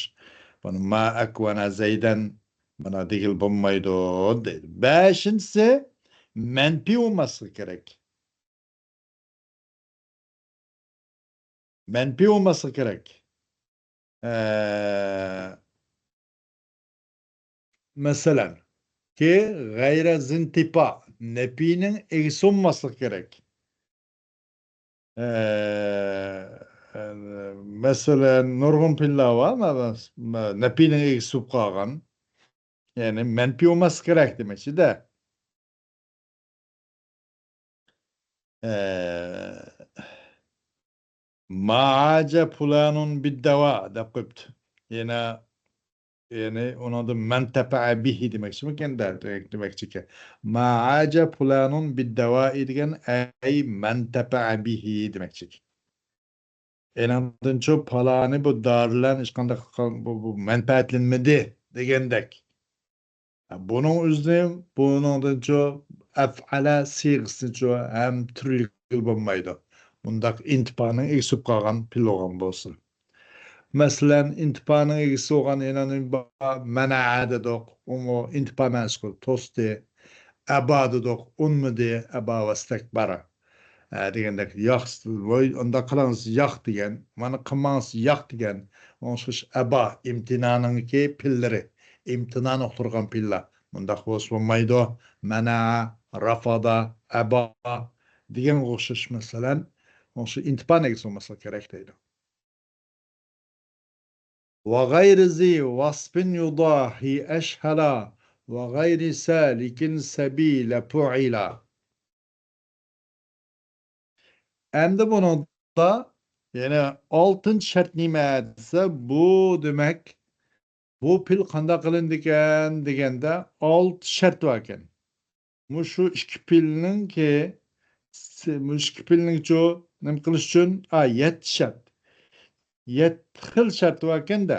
بۇنى ما ئەكۋەنە زەيدەن مانا دېگىلى بولمايدۇ دەيدۇ. بەشىنچىسى، مەنپىي بولماسلىقى كېرەك. مەنپىي بولماسلىقى كېرەك. ئە، مەسىلەن، كى غەيرە زىنتىپا، نەپىينىڭ ئىگىسى بولماسلىقى كېرەك. ئە، ئە، مەسىلەن، نۇرغۇن پېئىللار بار، مە-، مە-، نەپىينىڭ ئىگىسى بولۇپ قالغان. يەنى مەنپىي بولماسلىقى كېرەك دېمەكچىدە. ئە، مائاجە پۇلانۇن بىددەۋا دەپ قويۇپتۇ. يەنە يەنى ئۇنىڭدا مەنتەپەئە بىھى دېمەكچىمىكەن-دە، دېمەكچىكەن. مائاجە پۇلانۇن بىددەۋائى دېگەن، ئەي مەنتەپەئە بىھى دېمەكچىكەن. ئېنىڭدىنچۇ پالانى بۇ دارى بىلەن ھېچقانداق بۇ، بۇ مەنپەئەتلەنمىدى دېگەندەك. بۇنىڭ ئۆزىنى، بۇنىڭدىنچۇ ئەفئەلە سىيغىسىنىچۇ ھەم تۈرلۈكى بولمايدۇ. مۇنداق ئىنتىپانىڭ ئىگىسى بولۇپ قالغان پېئىل بولغان بولسا. مەسىلەن، ئىنتىپانىڭ ئىگىسى بولغان يەنە نېمە بار؟ مەنەئە دېدۇق، ئۇمۇ ئىنتىپا مەنسۇپى توستى. ئەبا دېدۇق، ئۇنمىدى، ئەبا ۋەستەكبەر. ئە، دېگەندەك، ياخشى، ۋاي، ئۇنداق قىلىڭىز، ياق دېگەن، مانا قىلماڭىز، ياق دېگەن. ئوخشاش ئەبا، ئىمتىنانىڭكى پېئىللىرى، ئىمتىنان ئۇقتۇرغان پېئىللار. مۇنداق بولسا بولمايدۇ. مەنەئە، رەفەدە، ئەبا دېگەنگە ئوخشاش، مەسىلەن، ئوخشاش ئىنتىپا ئىگىسى بولماسلىق كېرەك دەيدۇ. وغير ذي وصف يضاهي أشهلا وغير سالك سبيل فعلا. ئەمدى بۇنىڭدا يەنە ئالتىنچى شەرت نېمە دېسە، بۇ دېمەك، بۇ پېئىل قانداق قىلىنىدىكەن دېگەندە، ئالتە شەرت باركەن. مۇشۇ ئىككى پېئىلنىڭكى، مۇشۇ ئىككى پېئىلنىڭچۇ نېمە قىلىش ئۈچۈن؟ ئا، يەتتە شەرت. يەتتە خىل شەرت باركەن-دە.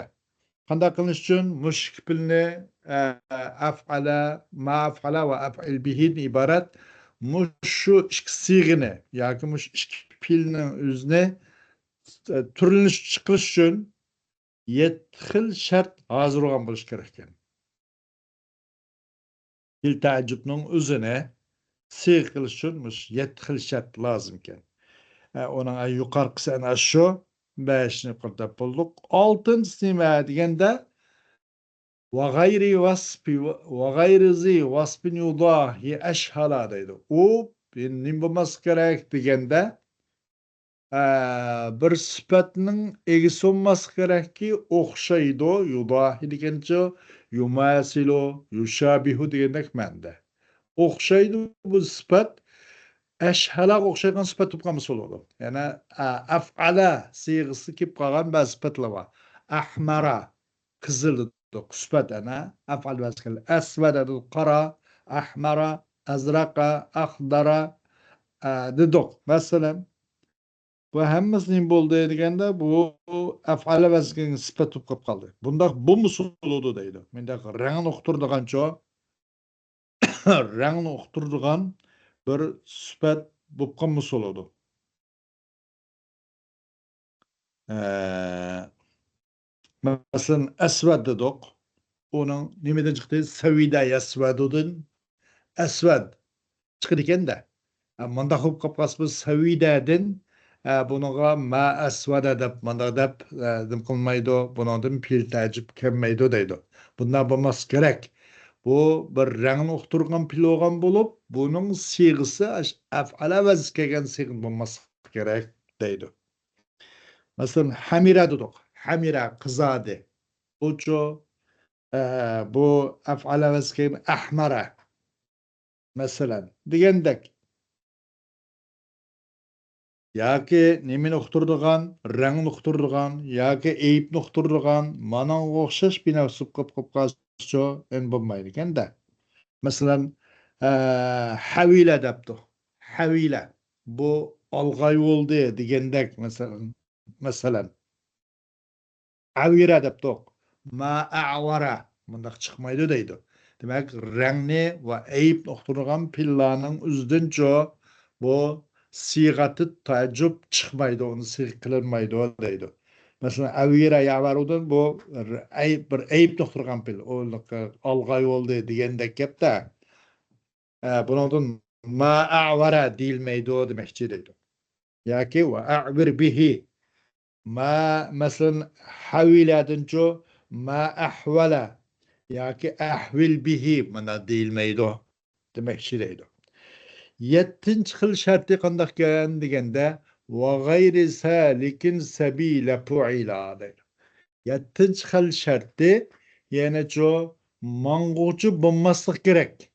قانداق قىلىش ئۈچۈن؟ مۇشۇ ئىككى پېئىلنى، ئە، ئەفئەلە، ما ئەفئەلە ۋە ئەفئىل بىھىدىن ئىبارەت مۇشۇ ئىككى سىيغىنى ياكى مۇشۇ ئىككى پېئىلنىڭ ئۆزىنى، ئە، تۈرلىنىش چىقىرىش ئۈچۈن يەتتە خىل شەرت ھازىر بولغان بولۇشى كېرەككەن. پېئىل تەئەججۈبنىڭ ئۆزىنى سىيغە قىلىش ئۈچۈن مۇشۇ يەتتە خىل شەرت لازىمكەن. ئە، ئۇنىڭ ئەڭ يۇقىرىقىسى ئەنە شۇ، بەشنى يۇقىرىدا دەپ بولدۇق. ئالتىنچىسى نېمە دېگەندە، وغير وصف، وغير ذي وصف يضاهي أشهلا دەيدۇ. ئۇ نېمە بولماسلىقى كېرەك دېگەندە، ئە، بىر سۈپەتنىڭ ئىگىسى بولماسلىقى كېرەككى، ئوخشايدۇ، يۇداھى دېگەنچە يۇماسىلۇ، يۇشابىھۇ دېگەندەك مەنىدە. ئوخشايدۇ بۇ سۈپەت، ئەشھەلاغا ئوخشايدىغان سۈپەت بولۇپ قالمىسا بولىدۇ. يەنە، ئە، ئەفئەلە سىيغىسى كېلىپ قالغان بەزى سۈپەتلەر بار. ئەھمەرە، قىزىل دېدۇق، سۈپەت ئەنە، ئەفئەل ۋەزىن كەلدى. ئەسۋەدە دېدۇق، قارا، ئەھمەرە، ئەزرەقە، ئەخدەرە، ئە، دېدۇق. مەسىلەن، بۇ ھەممىسى نېمە بولدى دېگەندە، بۇ ئەفئەل ۋەزىن كەلگەن سۈپەت بولۇپ قېلىپ قالدى. بۇنداق بولمىسا بولىدۇ دەيدۇ. مۇنداق رەڭنى ئۇقتۇرىدىغانچۇ، رەڭنى ئۇقتۇرىدىغان بىر سۈپەت بولۇپ قالمىسا بولىدۇ. ئە، مەسىلەن، ئەسۋەد دېدۇق. ئۇنىڭ نېمىدىن چىقتى؟ سەۋىدە يەسۋەدۇدىن ئەسۋەد چىقىدىكەن-دە. ئە، مۇنداق بولۇپ قالىپ قالسا، بۇ سەۋىدەدىن، ئە، بۇنىڭغا ما ئەسۋەدە دەپ، مۇنداق دەپ، ئە، نېمە قىلمايدۇ، بۇنىڭدىن پېئىل تەئەججۈب كەلمەيدۇ دەيدۇ. بۇنداق بولماسلىقى كېرەك. بۇ بىر رەڭنى ئۇقتۇرغان پېئىل بولغان بولۇپ، بۇنىڭ سىيغىسى ئەش-، ئەفئەلە ۋەزىن كەلگەن سىيغىدىن بولماسلىقى كېرەك دەيدۇ. مەسىلەن، ھەمىرە دېدۇق. ھەمىرە، قىزاردى. بۇچۇ، ئە، بۇ ئەفئەلە ۋەزىن كەلگەن ئەھمەرە. مەسىلەن، دېگەندەك. ياكى نېمىنى ئۇقتۇرىدىغان، رەڭنى ئۇقتۇرىدىغان ياكى ئەيىبنى ئۇقتۇرىدىغان، مانىڭغا ئوخشاش بىر نەرسە بولۇپ قېلىپ قالسىچۇ، ئەمدى بولمايدىكەن-دە. مەسىلەن، ئە، ھەۋىلە دەپتۇ. ھەۋىلە. بۇ ئالغاي بولدى دېگەندەك، مەسىلەن، مەسىلەن. ئەۋىرە دەپتۇق. ما ئەۋەرە. مۇنداق چىقمايدۇ دەيدۇ. دېمەك، رەڭنى ۋە ئەيىبنى ئۇقتۇرىدىغان پېئىللارنىڭ ئۆزىدىنچۇ بۇ سىيغەتى تەئەججۈب چىقمايدۇ، ئۇنى سىيغە قىلىنمايدۇ دەيدۇ. مەسىلەن، ئەۋىرە يەۋەرۇدىن بۇ ئەيىب، بىر ئەيىبنى ئۇقتۇرغان پېئىل. ئۇ ئالغاي بولدى دېگەندەك گەپتە. ئە، بۇنىڭدىن ما ئەۋەرە دېيىلمەيدۇ دېمەكچى دەيدۇ. ياكى ۋە ئەۋىر بىھى. ما، مەسىلەن، ھەۋىلەدىنچۇ ما ئەھۋەلە ياكى ئەھۋىل بىھى مانا دېيىلمەيدۇ دېمەكچى دەيدۇ. يەتتىنچى خىل شەرتى قانداقكەن دېگەندە، ۋە غەيرى سالىكىن سەبىلە پۇئىلا دەيدۇ. يەتتىنچى خىل شەرتى، يەنىچۇ، ماڭغۇچى بولماسلىق كېرەك.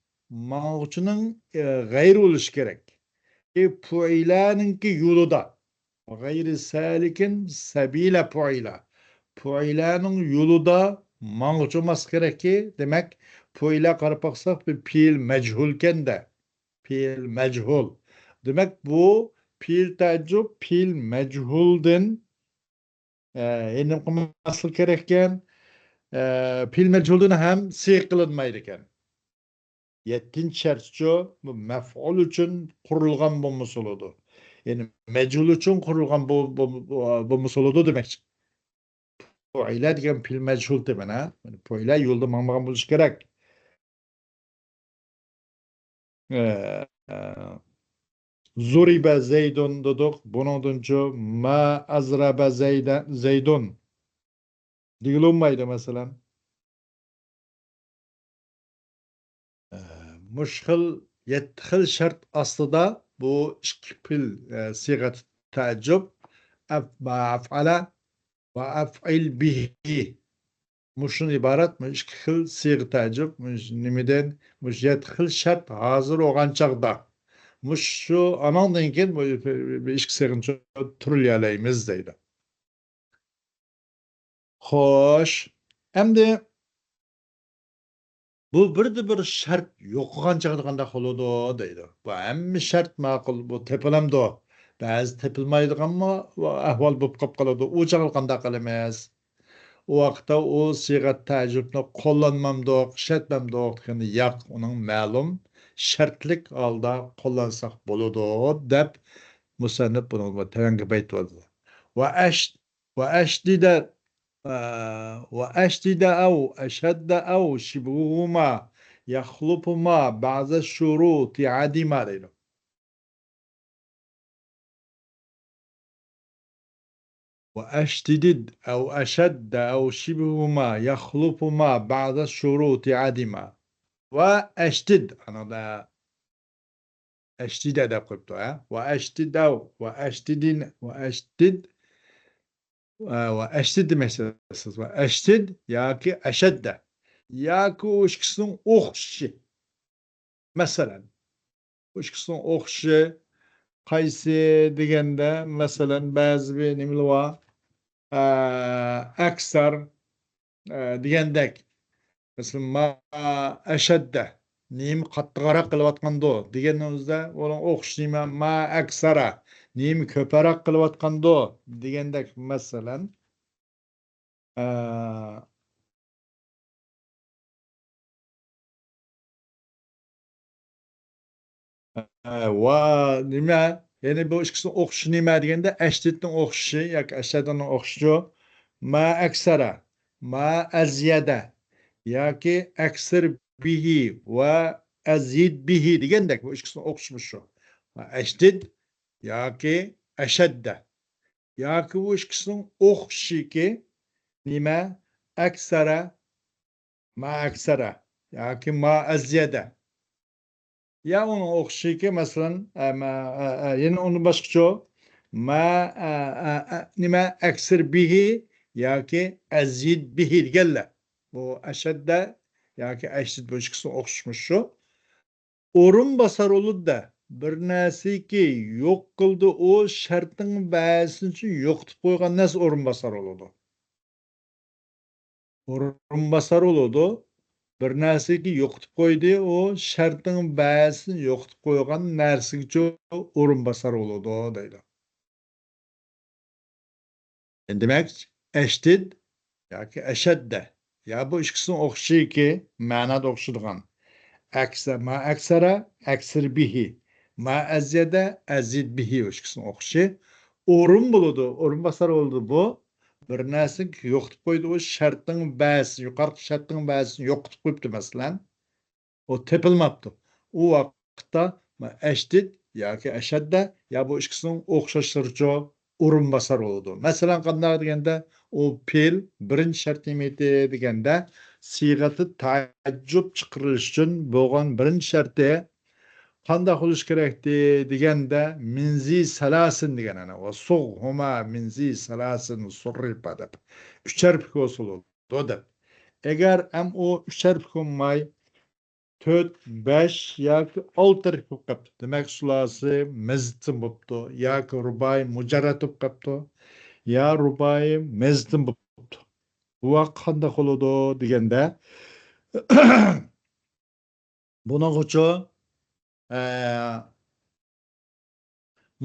ماڭغۇچىنىڭ، ئە، غەيرى بولۇشى كېرەك. ئى، پۇئىلانىڭكى يولىدا. غەيرى سالىكىن سەبىلە پۇئىلا. پۇئىلانىڭ يولىدا ماڭغۇچى بولماسلىقى كېرەككى، دېمەك، پۇئىلە قاراپ باقساق، بىر پېئىل مەجھۇلكەن-دە. پېئىل مەجھۇل. دېمەك، بۇ پېئىل تەئەججۇپ، پېئىل مەجھۇلدىن، ئە، يەنە نېمە قىلماسلىقى كېرەككەن؟ ئە، پېئىل مەجھۇلدىن ھەم سىيغە قىلىنمايدىكەن. يەتتىنچى شەرتچۇ، بۇ مەفئۇل ئۈچۈن قۇرۇلغان بولمىسا بولىدۇ. يەنى مەجھۇل ئۈچۈن قۇرۇلغان بول-، بول-، بولمىسا بولىدۇ دېمەكچى. پۇئىلە دېگەن پېئىل مەجھۇل دېمەن، ھە؟ پۇئىلە يولدا ماڭمىغان بولۇشى كېرەك. ئە، ئە، زۇرىبە زەيدۇن دېدۇق. بۇنىڭدىنچۇ ما ئەزرەبە زەيدە-، زەيدۇن دېگىلى بولمايدۇ، مەسىلەن. ئە، مۇشۇ خىل يەتتە خىل شەرت ئاستىدا بۇ ئىككى پېئىل، ئە، سىيغەت تەئەججۇپ، ئەف-، ئەفئەلە ۋە ئەفئىل بىھى. مۇشۇدىن ئىبارەت، مۇشۇ ئىككى خىل سىيغە تەئەججۇپ، مۇشۇ نېمىدىن، مۇشۇ يەتتە خىل شەرت ھازىر بولغان چاغدا. مۇشۇ ئاناڭدىن كېيىن بۇ، بۇ ئىككى سىيغىنى تۈرلىيەلەيمىز دەيدۇ. خوش. ئەمدى بۇ بىردە بىر شەرت يوقىغان چاغدا قانداق بولىدۇ دەيدۇ. بۇ ھەممە شەرت ماقۇل، بۇ تېپىلامدۇ؟ بەزى تېپىلمايدىغانمۇ ئەھۋال بولۇپ قاپ قالىدۇ. ئۇ چاغدا قانداق قىلىمىز؟ ئۇ ۋاقىتتا ئۇ سىيغە تەئەججۇپنى قوللانمامدۇق، ئىشلەتمەمدۇق دېگەندە، ياق، ئۇنىڭ مەلۇم شەرتلىك ھالدا قوللانساق بولىدۇ، دەپ مۇسەننىپ بۇنىڭغا تەۋەڭگە بەيت يازدى. ۋە ئەش-، ۋە ئەشدىدە، ئە، ۋە ئەشدىدە ئەۋ، ئەشەددە ئەۋ، شىبھۇھۇما، يەخلۇپۇما، بەزە شۇرۇتى ئەدىما دەيدۇ. وأشدد أو أشد أو شبههما يخلفهما بعض الشروط عدما. وأشدد، ئانىدا ئەشدىدە دەپ قويۇپتۇ، ھە؟ وأشدد أو، وأشدد، وأشدد، ئە، وأشدد دېمەكچىسىز. وأشدد ياكى أشد. ياكى ئۇ ئىككىسىنىڭ ئوخشىشى. مەسىلەن، بۇ ئىككىسىنىڭ ئوخشىشى قايسى دېگەندە، مەسىلەن، بەزى بىر نېمىلەر بار، ئە، ئەكسەر، ئە، دېگەندەك. مەسىلەن، ما ئەشەددە، نېمە قاتتىقراق قىلىۋاتقاندۇ دېگەننىڭ ئۆزىدە ئۇنىڭ ئوخشىشى نېمە؟ ما ئەكسەرە، نېمە كۆپرەك قىلىۋاتقاندۇ دېگەندەك، مەسىلەن، ئە، ئە، ۋە نېمە؟ يەنى بۇ ئىككىسىنىڭ ئوخشىشى نېمە دېگەندە، ئەشدىدنىڭ ئوخشىشى ياكى ئەشەددىنىڭ ئوخشىشى ما ئەكسەرە، ما ئەزيەدە ياكى ئەكسىر بىھى ۋە ئەزيىد بىھى دېگەندەك، بۇ ئىككىسىنىڭ ئوخشىشى شۇ. ئەشدىد ياكى ئەشەددە. ياكى بۇ ئىككىسىنىڭ ئوخشىشىكى نېمە؟ ئەكسەرە، ما ئەكسەرە ياكى ما ئەزيەدە. يا ئۇنىڭ ئوخشىشىكى، مەسىلەن، ئە، مە-، ئە، ئە، يەنە ئۇنى باشقىچە، ما، ئە، ئە، ئە، نېمە، ئەكسىر بىھى ياكى ئەزيىد بىھى دېگەنلەر. بۇ ئەشەددە ياكى ئەشدىد، بۇ ئىككىسىنىڭ ئوخشىشى شۇ. ئورۇنباسار بولىدۇ-دە، بىر نەرسىكى يوق قىلدى، ئۇ شەرتنىڭ بەزىسىنى يوقىتىپ قويغان نەرسە ئورۇنباسار بولىدۇ. ئورۇنباسار بولىدۇ، بىر نەرسىكى يوقىتىپ قويدى، ئۇ شەرتنىڭ بەزىسىنى يوقىتىپ قويغان نەرسىگىچۇ ئورۇنباسار بولىدۇ دەيدۇ. دېمەك، ئەشدىد ياكى ئەشەددە، يا بۇ ئىككىسىنىڭ ئوخشىشىكى، مەنادا ئوخشىدىغان. ئەكسە-، ما ئەكسەرە، ئەكسىر بىھى. ما ئەزيەدە، ئەزيىد بىھى، ئۇ ئىككىسىنىڭ ئوخشىشى. ئورۇن بولىدۇ، ئورۇنباسار بولىدۇ بۇ. بىر نەرسىنى يوقىتىپ قويدى، ئۇ شەرتنىڭ بەزىسى، يۇقىرىقى شەرتنىڭ بەزىسىنى يوقىتىپ قويۇپتۇ، مەسىلەن. ئۇ تېپىلماپتۇ. ئۇ ۋاقىتتا ئەشدىد ياكى ئەشەددە يا بۇ ئىككىسىنىڭ ئوخشاشلىرىچۇ ئورۇنباسار بولىدۇ. مەسىلەن، قانداق دېگەندە، ئۇ پېئىل بىرىنچى شەرت نېمىتى دېگەندە، سىيغەتى تەئەججۇپ چىقىرىلىش ئۈچۈن بولغان بىرىنچى شەرتى قانداق بولۇش كېرەكتى دېگەندە، مىن زى سەلاسىن دېگەن، ئەنە، ۋە سۇغ ھۇما مىن زى سەلاسىن سۇررىپا دەپ، ئۈچەر پىك بولسا بولىدۇ دەپ. ئەگەر ئەم ئۇ ئۈچەر پىك بولماي، تۆت، بەش ياكى ئالتە ھەرىكەت بولۇپ قاپتۇ. دېمەك، سۇلاسى مەزىدتىن بوپتۇ ياكى رۇبائىي مۇجەررەت بولۇپ قاپتۇ، يا رۇبائىي مەزىدتىن بوپتۇ. بۇ ۋاقىت قانداق بولىدۇ دېگەندە، بۇنىڭغىچۇ، ئە،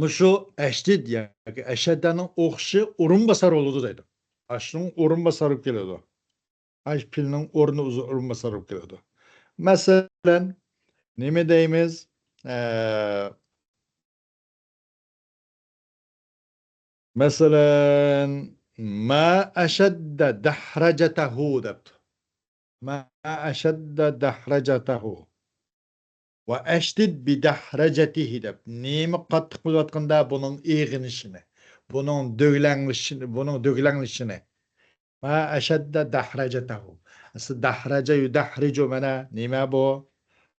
مۇشۇ ئەشدىد ياكى ئەشەددەنىڭ ئوخشىشى ئورۇنباسار بولىدۇ دەيدۇ. ئاشۇنىڭ ئورۇنباسارى بولۇپ كېلىدۇ. ئاش پېئىلنىڭ ئورنى ئۆزى ئورۇنباسار بولۇپ كېلىدۇ. مەسىلەن، نېمە دەيمىز؟ ئە، مەسىلەن، ما ئەشەددە دەھرەجەتەھۇ دەپتۇ. ما ئەشەددە دەھرەجەتەھۇ. ۋە ئەشدىد بىدەھرەجەتىھى دەپ. نېمە قاتتىق بولۇۋاتقاندا بۇنىڭ ئېغىنىشىنى، بۇنىڭ دۆگلەڭلىشىنى، بۇنىڭ دۆگلەڭلىشىنى. ما ئەشەددە دەھرەجەتەھۇ. ئەسلى دەھرەجە يۇدەھرىجۇ مانا نېمە بۇ؟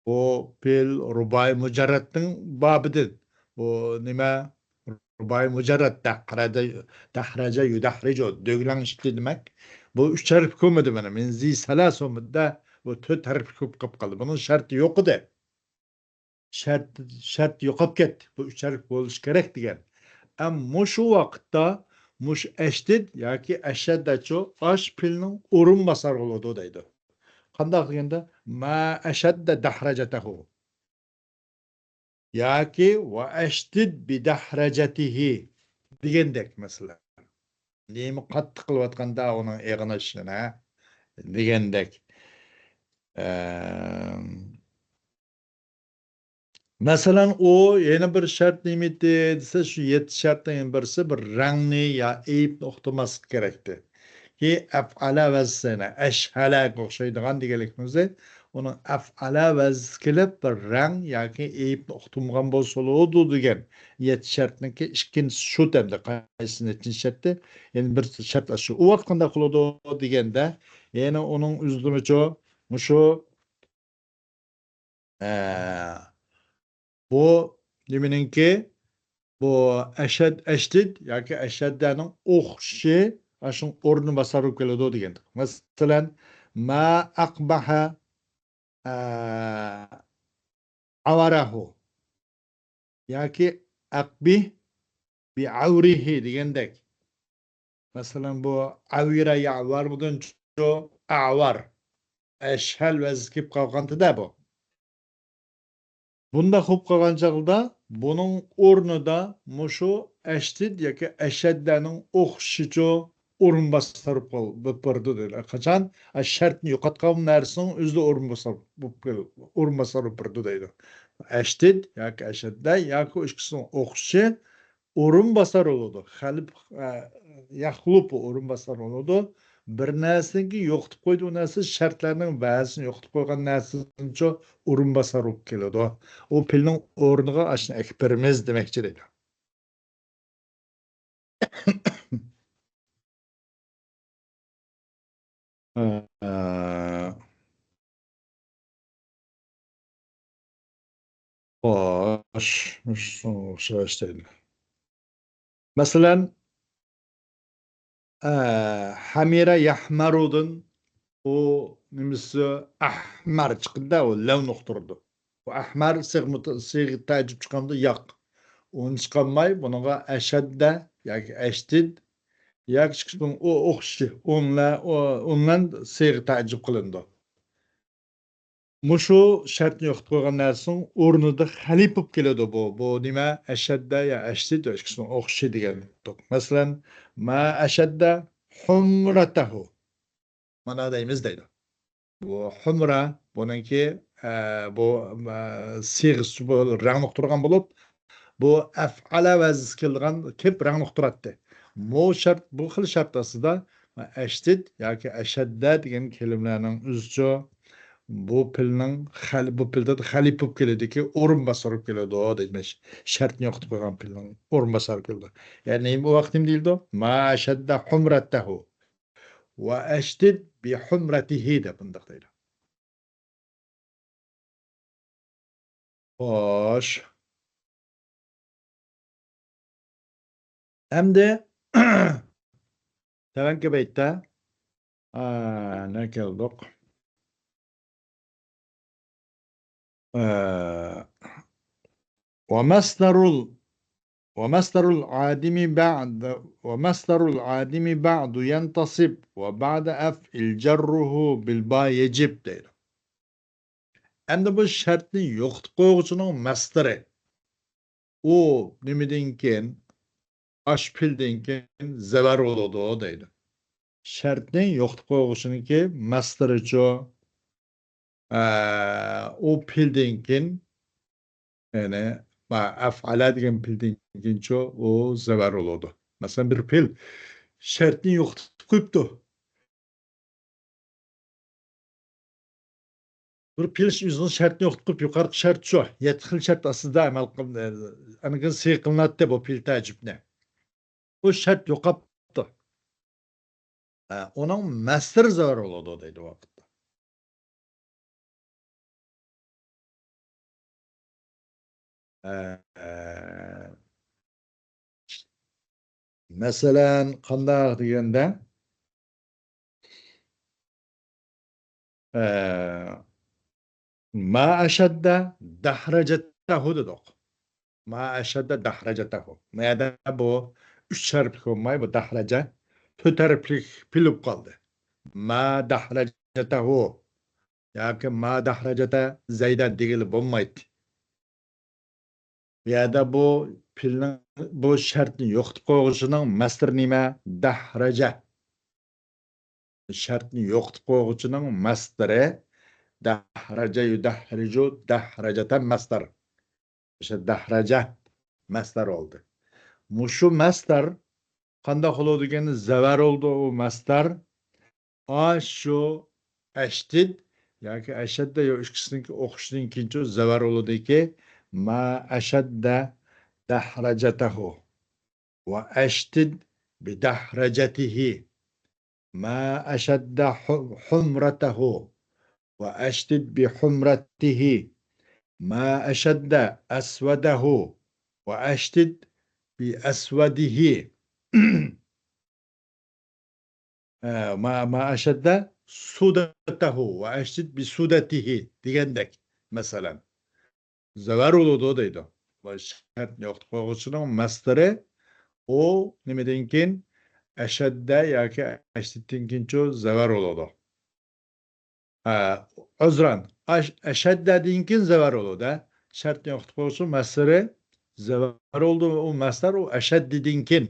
بۇ پېئىل رۇبائىي مۇجەررەتنىڭ بابىدىن. بۇ نېمە؟ رۇبائىي مۇجەررەت دەھرەجە، دەھرەجە يۇدەھرىجۇ، دۆگلەڭلىشتى دېمەك. بۇ ئۈچ ھەرپكە كۆمىدى مانا. مىن زى سەلەس سومىدە بۇ تۆت ھەرپكە كۆپ قېلىپ قالدى. بۇنىڭ شەرتى يوق ئىدى. شەرت، شەرت يوقاپ كەتتى. بۇ ئۈچ ھەرپ بولۇشى كېرەك دېگەن. ئەم مۇشۇ ۋاقىتتا مۇشۇ ئەشدىد ياكى ئەشەددەچۇ ئاش پېئىلنىڭ ئورۇنباسارى بولىدۇ دەيدۇ. قانداق دېگەندە، ما ئەشەددە دەھرەجەتەھۇ. ياكى ۋە ئەشدىد بىدەھرەجەتىھى دېگەندەك مەسىلەن. نېمە قاتتىق قىلىۋاتقاندا ئۇنىڭ ئېغىنىشىنى دېگەندەك. ئەم، مەسىلەن، ئۇ يەنە بىر شەرت نېمىتى دېسە، شۇ يەتتە شەرتنىڭ يەنە بىرسى بىر رەڭنى يا ئېيىبنى ئۇقتۇرماسلىق كېرەكتى. كى ئەفئەلە ۋەزنى، ئەشھەلەگە ئوخشايدىغان دېگەنلىكىمىز، ئۇنىڭ ئەفئەلە ۋەزنى كېلىپ، بىر رەڭ ياكى ئېيىبنى ئۇقتۇرمىغان بولسا بولىدۇ دېگەن يەتتە شەرتنىڭكى ئىككىنچىسى شۇ تەمدە قايسى نەچچىنچى شەرتتى؟ يەنە بىر شەرت شۇ. ئۇ ۋاقىت قانداق بولىدۇ دېگەندە، يەنە ئۇنىڭ ئۆزىمۇچۇ مۇشۇ ئە، بۇ نېمىنىڭكى؟ بۇ ئەشەد، ئەشدىد ياكى ئەشەددەنىڭ ئوخشىشى ئاشۇنىڭ ئورنىنى باسار بولۇپ كېلىدۇ دېگەندۇق. مەسىلەن، ما ئەقبەھە، ئە، ئەۋەرەھۇ ياكى ئەقبىھ بىئەۋرىھى دېگەندەك. مەسىلەن، بۇ ئەۋىرە يەۋەر بۇدىن چۇ ئەۋەر. ئەشھەل ۋەزىگە كېلىپ قالغانتىدە بۇ. بۇنداق بولۇپ قالغان چاغدا بۇنىڭ ئورنىدا مۇشۇ ئەشدىد ياكى ئەشەددەنىڭ ئوخشىشىچۇ ئورۇنباسار بولۇپ بولۇپ بارىدۇ دەيدۇ. قاچان؟ ئە، شەرتنى يوقاتقان نەرسىنىڭ ئۆزىدە ئورۇنباسار بولۇپ كېلىدۇ، ئورۇنباسار بولۇپ بارىدۇ دەيدۇ. ئەشدىد ياكى ئەشەددە ياكى ئىككىسىنىڭ ئوخشىشى ئورۇنباسار بولىدۇ. خەلپ، ئە، يەخلۇپۇ ئورۇنباسار بولىدۇ. بىر نەرسىنى يوقىتىپ قويدى، ئۇ نەرسە شەرتلەرنىڭ بەزىسىنى يوقىتىپ قويغان نەرسىنىچۇ ئورۇنباسار بولۇپ كېلىدۇ. ئۇ پېئىلنىڭ ئورنىغا ئاشۇنى ئەكىپ بېرىمىز دېمەكچى دەيدۇ. ئە، خوش، مۇشۇنىڭغا ئوخشاش دەيدۇ. مەسىلەن، ئە، ھەمىرە يەھمەرۇدىن ئۇ نېمىسى ئەھمەر چىقىدۇ، ئۇ لەۋنى ئۇقتۇرىدۇ. ئۇ ئەھمەر سىغ مۇت-، سىغ تەئەججۈب چىققاندا ياق. ئۇنى چىقارماي، بۇنىڭغا ئەشەددە ياكى ئەشدىد ياكى ئىككىسىنىڭ ئو-، ئوخشىشى، ئۇنلا-، ئۇ-، ئۇنلان سىغ تەئەججۈب قىلىنىدۇ. مۇشۇ شەرتنى يوقىتىپ قويغان نەرسىنىڭ ئورنىدا خەلىپە بولۇپ كېلىدۇ بۇ. بۇ نېمە؟ ئەشەددە يا ئەشدىد يا ئىككىسىنىڭ ئوخشىشى دېگەن. مەسىلەن، ما ئەشەددە ھۇمرەتەھۇ. مانا دەيمىز دەيدۇ. بۇ ھۇمرا، بۇنىڭكى، ئە، بۇ، ئە، سىغىسى بۇ رەڭنى ئۇقتۇرغان بولۇپ، بۇ ئەفئەلە ۋەزىسى كېلىدىغان كېلىپ رەڭنى ئۇقتۇراتتى. بۇ شەرت، بۇ خىل شەرت ئاستىدا ئەشدىد ياكى ئەشەددە دېگەن كەلىمىلەرنىڭ ئۆزىچۇ بۇ پېئىلنىڭ خەل-، بۇ پېئىلدا خەلىپە بولۇپ كېلىدۇكى، ئورۇنباسار بولۇپ كېلىدۇ دەيمىز. شەرتنى يوقىتىپ قويغان پېئىلنىڭ ئورۇنباسارى بولۇپ كېلىدۇ. يەنى بۇ ۋاقىت نېمە دېيىلىدۇ؟ ما ئەشەددە ھۇمرەتەھۇ. ۋە ئەشدىد بىھۇمرەتىھى دەپ بۇنداق دەيدۇ. خوش. ئەمدى تۆۋەنكى بەيتتە، ئا، نە كەلدۇق؟ ئە، ۋە مەسدەرۇل ومصدر العدم بعد، ومصدر العدم بعد ينتصب وبعد أفعل جره بالباء يجب دەيدۇ. ئەمدى بۇ شەرتنى يوقىتىپ قويغۇچىنىڭ مەستىرى. ئۇ نېمىدىن كېيىن؟ ئاش پېئىلدىن كېيىن زەۋەر بولىدۇ دەيدۇ. شەرتنى يوقىتىپ قويغۇچىنىڭكى مەستىرىچۇ؟ ئە، ئۇ پېئىلدىن كېيىن، يەنى، ما-، ئەفئەلە دېگەن پېئىلدىن كېيىنچۇ ئۇ زەۋەر بولىدۇ. مەسىلەن، بىر پېئىل شەرتنى يوقىتىپ قويۇپتۇ. بىر پېئىل ئۆزىنىڭ شەرتىنى يوقىتىپ قويۇپ، يۇقىرىقى شەرت شۇ، يەتتە خىل شەرت ئاستىدا ئەمەل قىل-، ئاندىن كېيىن سىغە قىلىناتتى بۇ پېئىل تەئەججۈپنى. بۇ شەرت يوقاپتۇ. ئە، ئۇنىڭ مەستىرى زەۋەر بولىدۇ دەيدۇ ۋاقىتتا. ئە، ئە، مەسىلەن، قانداق دېگەندە، ئە، ما ئەشەددە دەھرەجەتەھۇ دېدۇق. ما ئەشەددە دەھرەجەتەھۇ. ما يەردە بۇ ئۈچ ھەرپلىك بولماي، بۇ دەھرەجە تۆت ھەرپلىك پېئىل بولۇپ قالدى. ما دەھرەجەتەھۇ ياكى ما دەھرەجەتە زەيدەن دېگىلى بولمايدۇ. بۇ يەردە بۇ پېئىلنىڭ، بۇ شەرتنى يوقىتىپ قويغۇچىنىڭ مەستىرى نېمە؟ دەھرەجە. شەرتنى يوقىتىپ قويغۇچىنىڭ مەستىرى دەھرەجە يۇدەھرىجۇ دەھرەجەتەن مەستەر. ئاشۇ دەھرەجە مەستەر بولدى. مۇشۇ مەستەر قانداق بولىدۇ دېگەندە، زەۋەر بولىدۇ ئۇ مەستەر. ئاشۇ ئەشدىد ياكى ئەشەددە يا ئىككىسىنىڭكى ئوخشىشىدىن كېيىنچۇ زەۋەر بولىدۇكى، ما ئەشەددە دەھرەجەتەھۇ. وأشدد بدحرجته. ما أشد ح-، حمرته. وأشدد بحمرته. ما أشد أسوده. وأشدد بأسوده. ئە، ما، ما أشد سودته وأشدد بسودته دېگەندەك، مەسىلەن. زەۋەر بولىدۇ دەيدۇ. بۇ شەرتنى يوقىتىپ قويغۇچىنىڭ مەستىرى ئۇ نېمىدىن كېيىن؟ ئەشەددە ياكى ئەشدىدتىن كېيىنچۇ زەۋەر بولىدۇ. ئە، ئۆزران، ئەش-، ئەشەددەدىن كېيىن زەۋەر بولىدۇ. شەرتنى يوقىتىپ قويغۇچىنىڭ مەستىرى زەۋەر بولىدۇ. ئۇ مەستەر ئۇ ئەشەددىدىن كېيىن.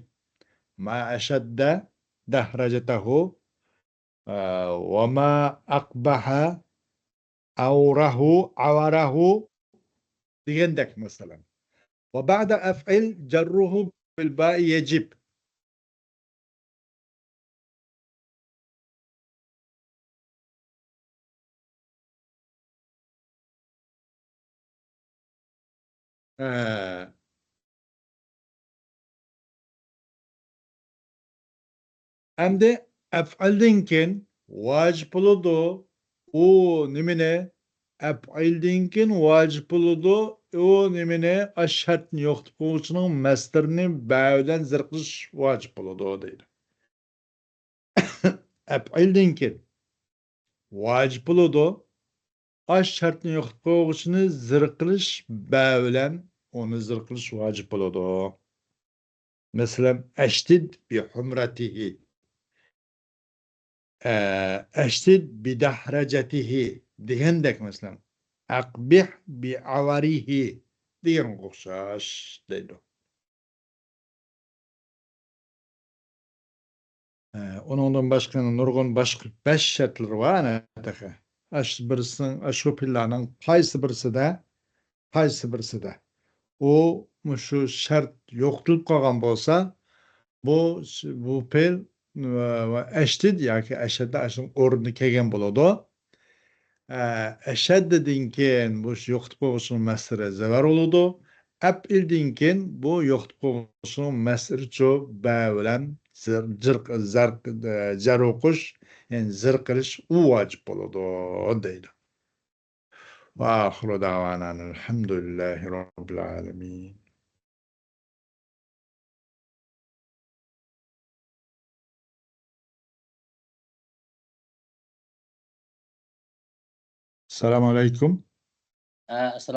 ما أشد دحرجته، ئە، وما أقبح عوره، عوره دېگەندەك، مەسىلەن. وبعد أفعل جره بالباء يجب. ھە. ئەمدى ئەپئىلدىن كېيىن ۋاجىپ بولىدۇ. ئۇ نېمىنى؟ ئەپئىلدىن كېيىن ۋاجىپ بولىدۇ. ئۇ نېمىنى؟ ئاش شەرتنى يوقىتىپ قويغۇچىنىڭ مەستىرىنى بە بىلەن زەرب قىلىش ۋاجىپ بولىدۇ دەيدۇ. ئەپئىلدىن كېيىن ۋاجىپ بولىدۇ. ئاش شەرتنى يوقىتىپ قويغۇچىنى زەرب قىلىش بە بىلەن ئۇنى زەرب قىلىش ۋاجىپ بولىدۇ. مەسىلەن، أشدد بحمرته. ئە، أشدد بدحرجته دېگەندەك، مەسىلەن، أقبح بعوره دېگەنگە ئوخشاش دەيدۇ. ئە، ئۇنىڭدىن باشقا يەنە نۇرغۇن باشقا بەش شەرتلىرى بار، ئەنە تېخى. ئاشۇ بىرسىنىڭ، ئاشۇ پېئىللارنىڭ قايسى بىرسىدە، قايسى بىرسىدە ئۇ مۇشۇ شەرت يوقىتىلىپ قالغان بولسا، بۇ، بۇ پېئىل، ۋە، ۋە ئەشدىد ياكى ئەشەددە ئاشۇنىڭ ئورنىدا كەلگەن بولىدۇ. ئە، ئەشەددىدىن كېيىن بۇ يوقىتىپ قويغۇچىنىڭ مەستىرى زەۋەر بولىدۇ. ئەپئىلدىن كېيىن بۇ يوقىتىپ قويغۇچىنىڭ مەستىرىچۇ بە بىلەن زەر-، جەر-، ئە، جەر ئوقۇش، يەنى زەرب قىلىش ئۇ ۋاجىپ بولىدۇ دەيدۇ. وآخر دعوانا أن الحمد لله رب العالمين. السلام عليكم. ئە، ئەسسالامۇ